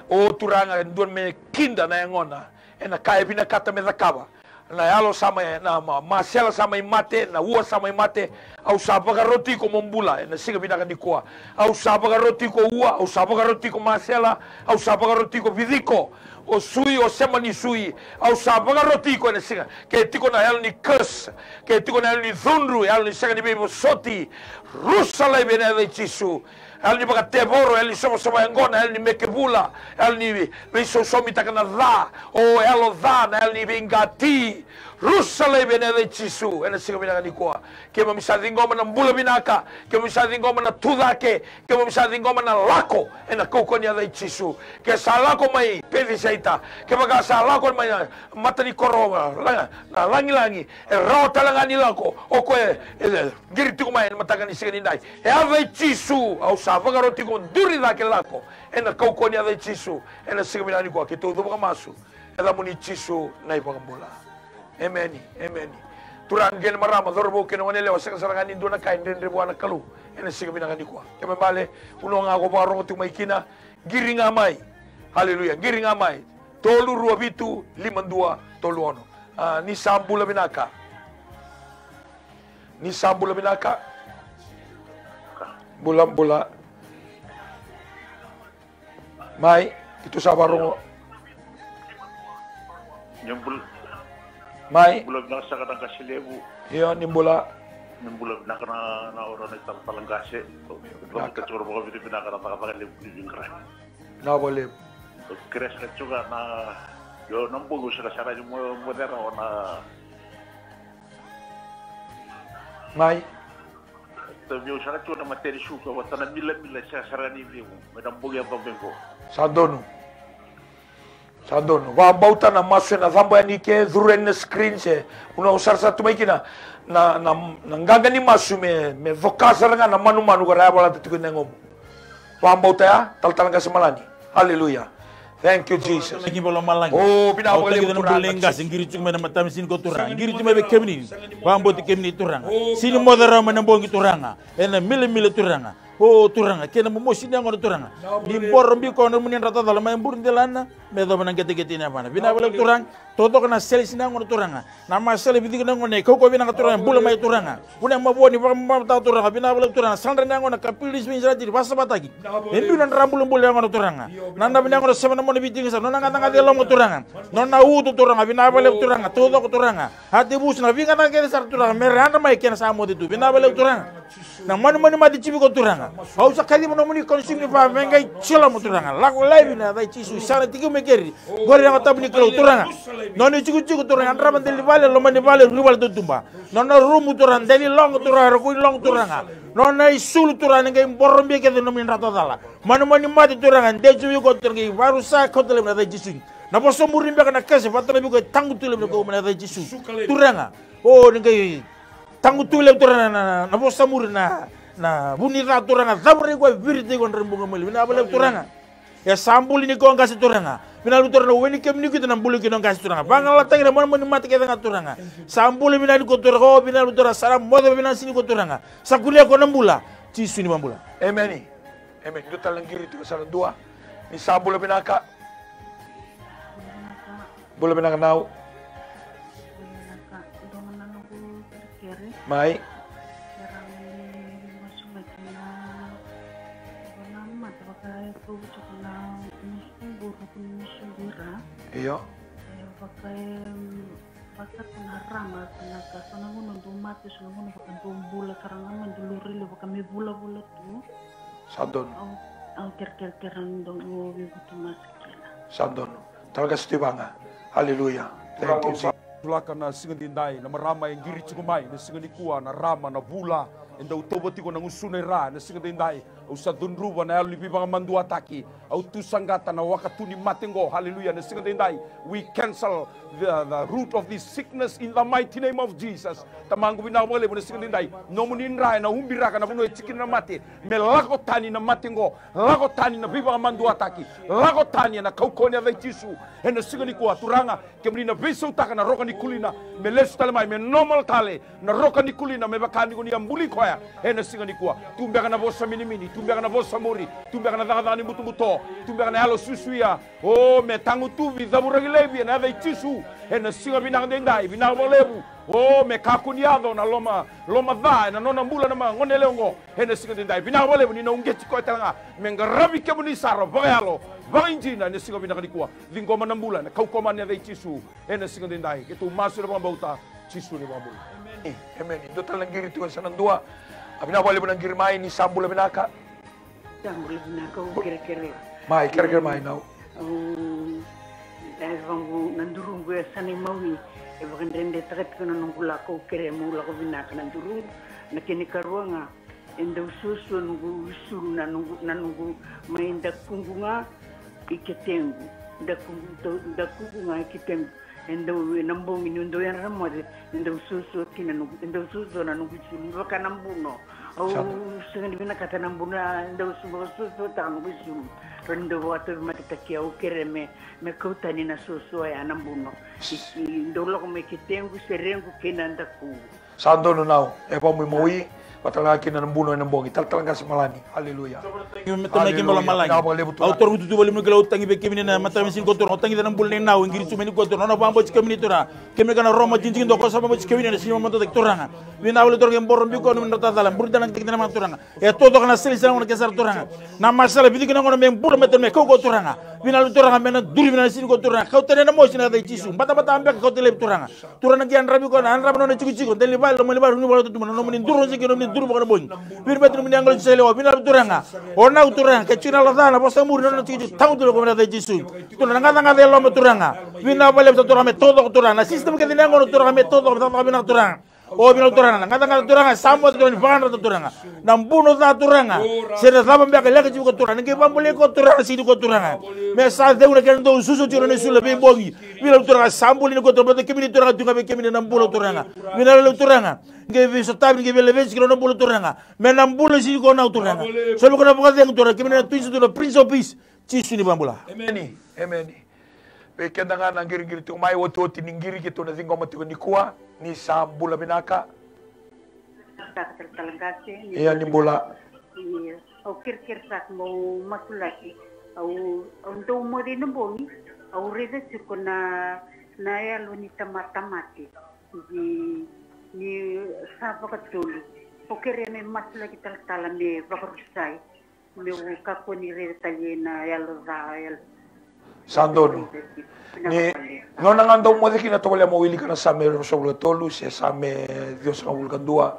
O Turaga, e dua me kida na yagona ena ka e vinakata me cakava. Na yalo sa mai, na ma-, masela sa mai mate, na ua sa mai mate. Au sa vakaroti iko mo bula ena siga vinaka nikua. Au sa vakaroti iko ua, au sa vakaroti iko masela, au sa vakaroti iko viciko. O sui, o sema ni sui, au sa vakaroti iko ena siga. Ke tiko na yalo ni curse, ke tiko na yalo ni cudru, yalo ni sega ni veivosoti, rusa laivi ena yaca i Jisu. Yalo ni vakatevoro, yalo ni sovasova yaqona, yalo ni meke vula, yalo ni vei-, veisausaumi taka na ca, o yalo ca, na yalo ni veiqati. Rusa laivi ena yaca i Jisu, ena siga vinaka nikua. Keimami sa ciqoma na bula vinaka, keimami sa ciqoma na tucake, keimami sa ciqoma na lako, ena kaukauwa ni yaca i Jisu. Ke sa lako mai Pecisaita, kevaka sa lako mai na mata ni koro, la-, na lagilagi, e rawa tale ga ni lako, o koya e, e, qiri tiko mai ena mataka ni siga nidai. E yaca i Jisu, au sa vakaroti iko duri cake lako, ena kaukauwa ni yaca i Jisu, ena siga vinaka nikua, keitou cuva ka masu, e yacamuni Jisu na iVakabula. Emeni, emeni. Turaga kei na marama, cauravou kei na goneyalewa, sega sara ga ni dua na ka e dredre vua na Kalou, ena siga vinaka nikua. Kena ibalebale, vanua ga ko vakarogo tiko mai kina, qiri ga mai. Haleluya, qiri ga mai. Tolu rua vitu, lima dua, tolu ono. A, ni sa bula vinaka. Ni sa bula vinaka. Bula, bula. Mai, keitou sa varogo. Ni bula. Mai. Bula vinaka saka na qase levu. Io, ni bula. Ni bula vinaka na, na ora na italatala qase. Vinaka. Vinaka. Vinaka vakalevu ni vinaka. Vinaka vakalevu. Kerea saka tiko ga na, io, na bogi au saka sara ni mo, mo cera o na. Mai. Tavi au saka tiko na mateni suka vata na milamila saka sara ni levu. Me na bogi a vabego. Sa donu. Sa donu. Vakabauta na masu ena cabo yani ke, curu yani na screen se. Au na sarasara tu mai kina na, na, na qaqa ni masu me, me coka sara ga na manumanu ka ra yavalata tiko ena yagomu. Vakabauta ya, talatala qase Malani. Haleluya. Thank you, Jesus. Ki bolo malagi. O, vinaka vakalevu Turaga. Qase, qiri tiko mai na matamisini ko Turaga. Qiri tiko mai vei kemuni. Vakabauti kemuni Turaga. Sini moce rawa mai na bogi Turaga. Ena milamila Turaga. O Turaga, kei na momosi ni yagona Turaga. Ni boro biko na nomuni dra tacala mai buri delana, me yacova na qeteqete ni yavana. Vinaka vakalevu Turaga, taucoko na sele si na yagona Turaga. Na masele vici na yagona, e kaukaua vinaka Turaga, bula mai Turaga. Vuna e mavoa ni vakamamata Turaga, vinaka vakalevu Turaga. Sadra ni yagona, kapili ni sivi ni sarati, vasavataki. E biu na dra bulabula ni yagona Turaga. Na nava ni yagona, sema na mona viti ni sa, nona gacagaca e loma Turaga. Nona uto Turaga, vinaka vakalevu Turaga, taucoko Turaga. A te vusu na vigacagaca kece sara Turaga, me ra yadra mai kei na sa moce tu, vinaka vakalevu Turaga. Na manumanu mate tiko viko Turaga. Au sa kaciva nomuni consuming fire me qai cilomo Turaga. Lako laivi na yaca i Jisu, sa na tiko me keri. Qori na yago tabu ni Kalou Turaga. Nona itikotiko Turaga, yadrava dela ni vale, loma ni vale, rui vale tutuba. Nona rumu Turaga, dela ni logo Turaga, rokoi logo Turaga. Nona isulu Turaga, ni qai boro bia kece nomuni dra tacala. Manumanu mate Turaga, de tiko viko Turaga, qai varusa kauta laivi na yaca i Jisu. Na vosa muri beka na kese, vata na viko e tagutu laivi na kau mai na yaca i Jisu. Turaga, o ni qai tagutu laivi Turaga na, na, na vosa muri na, na vu ni ca Turaga, cavurai koya, viriti koya, dra buqa mai laivi, vinaka vakalevu Turaga. E sa buli ni koya qase Turaga. Vinaka vakalevu Turaga, na weni kemuni kito na buli kina o qase Turaga. Vagalalataki na manumanu mate kece ga Turaga. Sa buli vinaka ni koya Turaga, o vinaka vakalevu Turaga, sa na moce vinaka sara ni koya Turaga. Sa kunea koya na bula. Jisu ni vabula. Emeni. Emeni. Dua tale na qiri tiko sa na dua. Ni sa bula vinaka. Bula vinaka nau. Mai. Io. Vaka tu na rama na ka, so na gauna dou mate, so na gauna vaka dou bula sara ga mai, dou lurili vaka me vulavula tu. Sa donu. Au, au kerekere, kerekere ni dou veivutu masi kina. Sa donu. Tara ga siti vaga. Aleluya. Thank you, Jesus. Tulaka na siga daidai, na marama e qiri tiko mai na siga nikua, na rama, na vula, e dau tauva tiko na gusuna i ra na siga daidai. Au sa cudruva na yalo ni veivakamaduataki. Au tu saqata na wakatu ni mate qo. Hallelujah. Na siga daidai, we cancel the, the root of this sickness in the mighty name of Jesus. Tamaqu vinaka vakalevu na siga daidai. Nomuni dra ena ubiraka na vanua e tiko kina na mate. Me lako tani na mate qo. Lako tani na veivakamaduataki. Lako tani ena kaukauwa ni yaca i Jisu. Ena siga nikua Turaga, kemuni na veisautaka na roka ni kulina. Me lesu tale mai, me normal tale. Na roka ni kulina me vaka ni ko ni a buli koya. Ena siga nikua. Tu beka na vosa minimini, tu beka na vosa muri, tu beka na cakacaka ni butobuto, tu beka na yalo susuia. O me tagutuvi, cavuraki laivi ena yaca i Jisu. Ena siga vinaka daidai, vinaka vakalevu. O me kakua ni yaco na loma, loma ca ena nona bula na ma gone yalewa oqo. Ena siga daidai, vinaka vakalevu ni na uqeti koya tale ga. Me qaravi kemuni sara vakayalo, vakaidina ena siga vinaka nikua. Ciqoma na bula ena kaukauwa ni yaca i Jisu. Ena siga daidai, keitou masu ena vakabauta, Jisu ni vakabula. Emeni. Emeni. Dua tale na qiri tu e sa na dua. A vinaka vakalevu na qiri mai, ni sa bula vinaka. Sa bula vinaka, au kerekere. Mai, kerekere mai nau. Au, e vaqu na duruqu e sa na imawi. E vakadredretaka tiko na noqu lako, au kere meu lako vinaka na duruqu. Na kena ikarua ga. E dau suasua noqu isulu na noqu, na noqu mai dakuqu ga i ketequ. Dakuqu, dau, dakuqu ga i ketequ. E dau, ena bogi niu dau yadra na moce, e dau suasua kina noqu, e dau suasua na noqu isulu. Me vaka na buno. Au sega ni vinakata na buno, e dau su, vakasuasuataka noqu isulu. Rawa ni dau vakatauvimate taki au, kere me, me kau tani na suasua ya na buno. I, i dau lako mai ketequ, serequ kei na dakuqu. Sa donu nau, e vakamuimui, vatalega kina na buno ena bogi, talatala qase Malani. Aleluya. Io, me tamai kei bala Malani. Au toro vututu vale mai kila, au tagi vei kemuni na mataka mai siga nikua Turaga, au tagi na bula nei nau, e qiri tu mai nikua Turaga, nona vakabauti kemuni Turaga. Kemuni kana Roma jijigi dua ko sa vakabauti kemuni na siga mataka Turaga. Vinaka vakalevu Turaga, e boro biko na vinaka tacala, buri tale na kitekite na mata Turaga. E totoka na sele, sele gona ke sara Turaga. Na masala vici kina gona me bula me tale me kaukaua Turaga. Vinaka vakalevu Turaga, me na duri vinaka na siga nikua Turaga. Kau tani na mosi na yaca i Jisu. Batabata beka kau tani laivi Turaga. Turaga na qai yadravi koya, na yadrava nona itikotiko, dela ni vale, loma ni vale, rui vale tutuba, na nomuni duru na jiki, nomuni duru vaka na bogi. Vini bati nomuni yaqalo Jisu yalewa, vinaka Turaga. O nau Turaga, ke tiko na yalo ca, na vosa muri, nona itikotiko, tagutu lako mai na yaca i Jisu. Turaga na gacagaca e loma Turaga. Vinaka vakalevu sa Turaga me taucoko Turaga. Na system kece ni yaqona Turaga me taucoko, me taucoko vinaka Turaga. O vinaka Turaga, na gacagaca Turaga, sa moce Turaga, ni vakayadrata Turaga. Na buno ca Turaga. Se na cava beka e leka tiko Turaga, ni qai vakabulai koya Turaga, sega ni koya Turaga. Me sa cegu na kena dau susu tiko na isulu na veibogi. Vinaka Turaga, sa buli ni koya Turaga, vata kemuni Turaga, tu ga vei kemuni na bula Turaga. Vinaka vakalevu Turaga. Qai veisotavi, qai veilaveti kina na bula Turaga. Me na bula sega ni koya na Turaga. Somi koya na vakacegu Turaga, kemuni na Tui Jisu tu na Prince of Peace. Jisu ni vakabula. Emeni. Emeni. Vei keda ga na qiriqiri tiko mai, otioti ni qiri keitou na ciqoma tiko nikua, ni sa bula vinaka. Ia ni bula. Ia. Au kerekere saka meu masulaki. Au, au dau moce ena bogi, au raica tiko na, na yalo ni tamata mate. Ni, ni sa vakatolu. Au kerea me masulaki talatala me vakarusai. Meu kakua ni raica tale na yalo ca, yalo. Sa donu. Ni nona ga dau moce kina, tovolea mo wilika na Same ruasagavulu ka tolu se Same ciwasagavulu ka dua.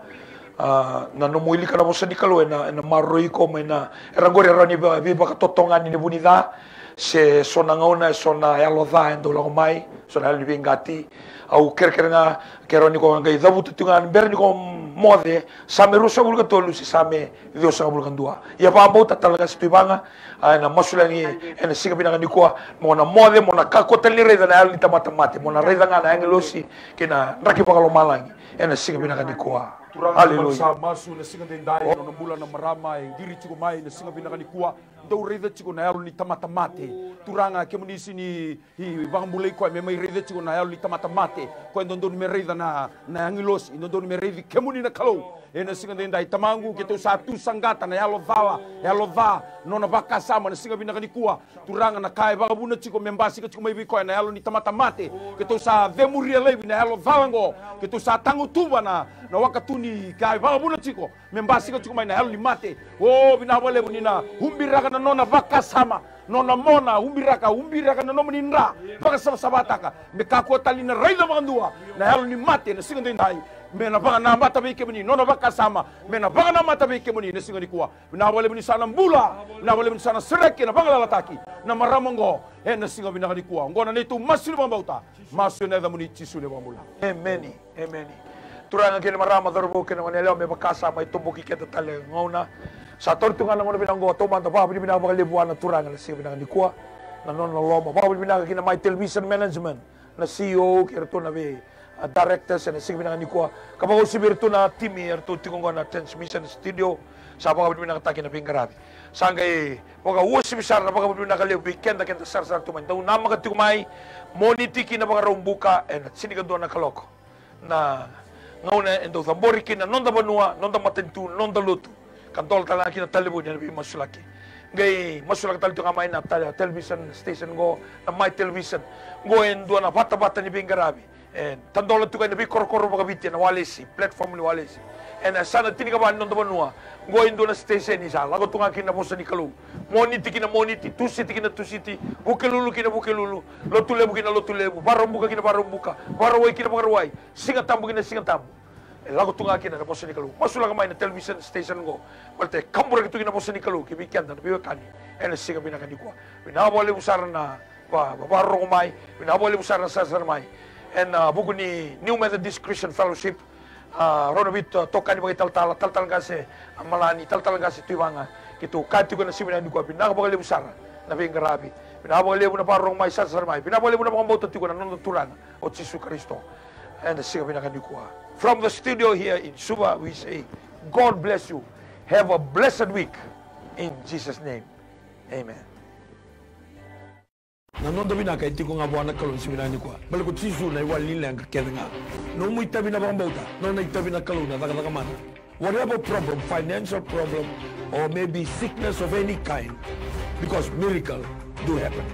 A, na nomu wilika na vosa ni Kalou ena, ena maroroi iko mai na, era qori e rawa ni vei, veivakatotogani ni vu ni ca. Se so na gauna, e so na yalo ca e dau lako mai, so na yalo ni veiqati. Au kerekere ga, ke rawa ni ko qai cavuta tu ga, ni bera ni ko moce, Same ruasagavulu ka tolu se Same ciwasagavulu ka dua. Ia vakabauta talatala Tuivaga, a, ena masulaki ena siga vinaka nikua, mo na moce, mo na kakua tale ni raica na yalo ni tamata mate, mo na raica ga na agilosi kei na draki vakalomalagi ena siga vinaka nikua. Turaga, aleluya. Sa masu ena siga daidai, nona bula na marama e qiri tiko mai ena siga vinaka nikua, dau raica tiko na yalo ni tamata mate. Turaga, kemuni sega ni vakabulai koya me mai raica tiko na yalo ni tamata mate. Koya e dodonu me raica na, na agilosi, e dodonu me raici kemuni na Kalou. Ena siga daidai, Tamaqu, keitou sa tu saqata na yalo cala, yalo ca, nona vakasama na siga vinaka nikua. Turaga, na ka e vakavuna tiko me basika tiko mai vei koya na yalo ni tamata mate. Keitou sa cemuria laivi na yalo cala oqo. Keitou sa tagutuva na, na wakatu ni ka e vakavuna tiko me basika tiko mai na yalo ni mate. O, vinaka vakalevu ni na ubiraka na nona vakasama, nona mona, ubiraka, ubiraka na nomuni dra, vakasavasavataka me kakua tale ni na raica vakadua na yalo ni mate na siga daidai. Me na vakanamata vei kemuni nona vakasama, me na vakanamata vei kemuni na siga nikua. Vinaka vakalevu ni sa na bula, vinaka vakalevu ni sa na sereki, na vagalalataki na marama oqo ena siga vinaka nikua. Oqo na neitou masu ni vakabauta, masu ena yacamuni Jisu na iVakabula. Emeni. Emeni. Turaga kei na marama, cauravou kei na goneyalewa, me vakasama e toboki keda tale gauna. Sa tauri tu ga na gauna vinaka oqo, taumada vakavinavinaka vakalevu vua na Turaga na siga vinaka nikua, na nona loloma. Vakavinavinaka ki na Mai Television Management, na C E O kei ratou na vei, a, directors ena siga vinaka nikua. Ka vakauasivi iratou na timi eratou tiko oqo na transmission studio. Sa vakavinavinakataki na veiqaravi. Sa qai vakauasivi sara na vakavinavinaka levu vei keda, keda sarasara tu mai, dau namaka tiko mai Moniti ki na Vakaraubuka ena tinikadua na kaloko. Na gauna e dau cabori kina na noda vanua, noda matanitu, noda lotu, ka dola tale ga kina talevoni ena veimasulaki. Qai masulaka tale tu ga mai na tele-, television station qo, na Mai Television. Qo e dua na vatavata ni veiqaravi e tadola tu ga ena veikorokoro vakaviti, ena walesi, platform ni walesi, ena yasana tinikava ni noda vanua. Qo e dua na station sa lako tu ga kina na vosa ni Kalou. Moniti ki na Moniti, Tusiti ki na Tusiti, Vukelulu ki na Vukelulu, Lotulevu ki na Lotulevu, Vakaraubuka ki na Vakaraubuka, Vakarauwai ki na Vakarauwai, Sigatabu ki na Sigatabu. E lako tu ga kina na vosa ni Kalou. Masulaka mai na television station qo, baleta e kaburaki tu kina na vosa ni Kalou ki vei keda na veiwekani ena siga vinaka nikua. Vinaka vakalevu sara na va-, va-, vakarorogo mai. Vinaka vakalevu sara na sarasara mai ena vuku ni New Methodist Christian Fellowship. A, rau na veitokani vakaitalatala, talatala qase, a, Malani, talatala qase Tuivaga. Keitou kaya tiko ena siga vinaka nikua, vinaka vakalevu sara na veiqaravi. Vinaka vakalevu na vakarorogo mai, sarasara mai. Vinaka vakalevu na vakabauta tiko na noda Turaga o Jisu Karisito ena siga vinaka nikua. From the studio here in Suva, we say, God bless you. Have a blessed week in Jesus' name. Amen. Na noda vinaka e tiko ga vua na Kalou ni siga vinaka nikua. Baleta ko Jisu na iwali ni leqa kece ga. Nomu itavi na vakabauta, nona itavi na Kalou na cakacaka mana. Whatever problem, financial problem, or maybe sickness of any kind, because miracle do happen.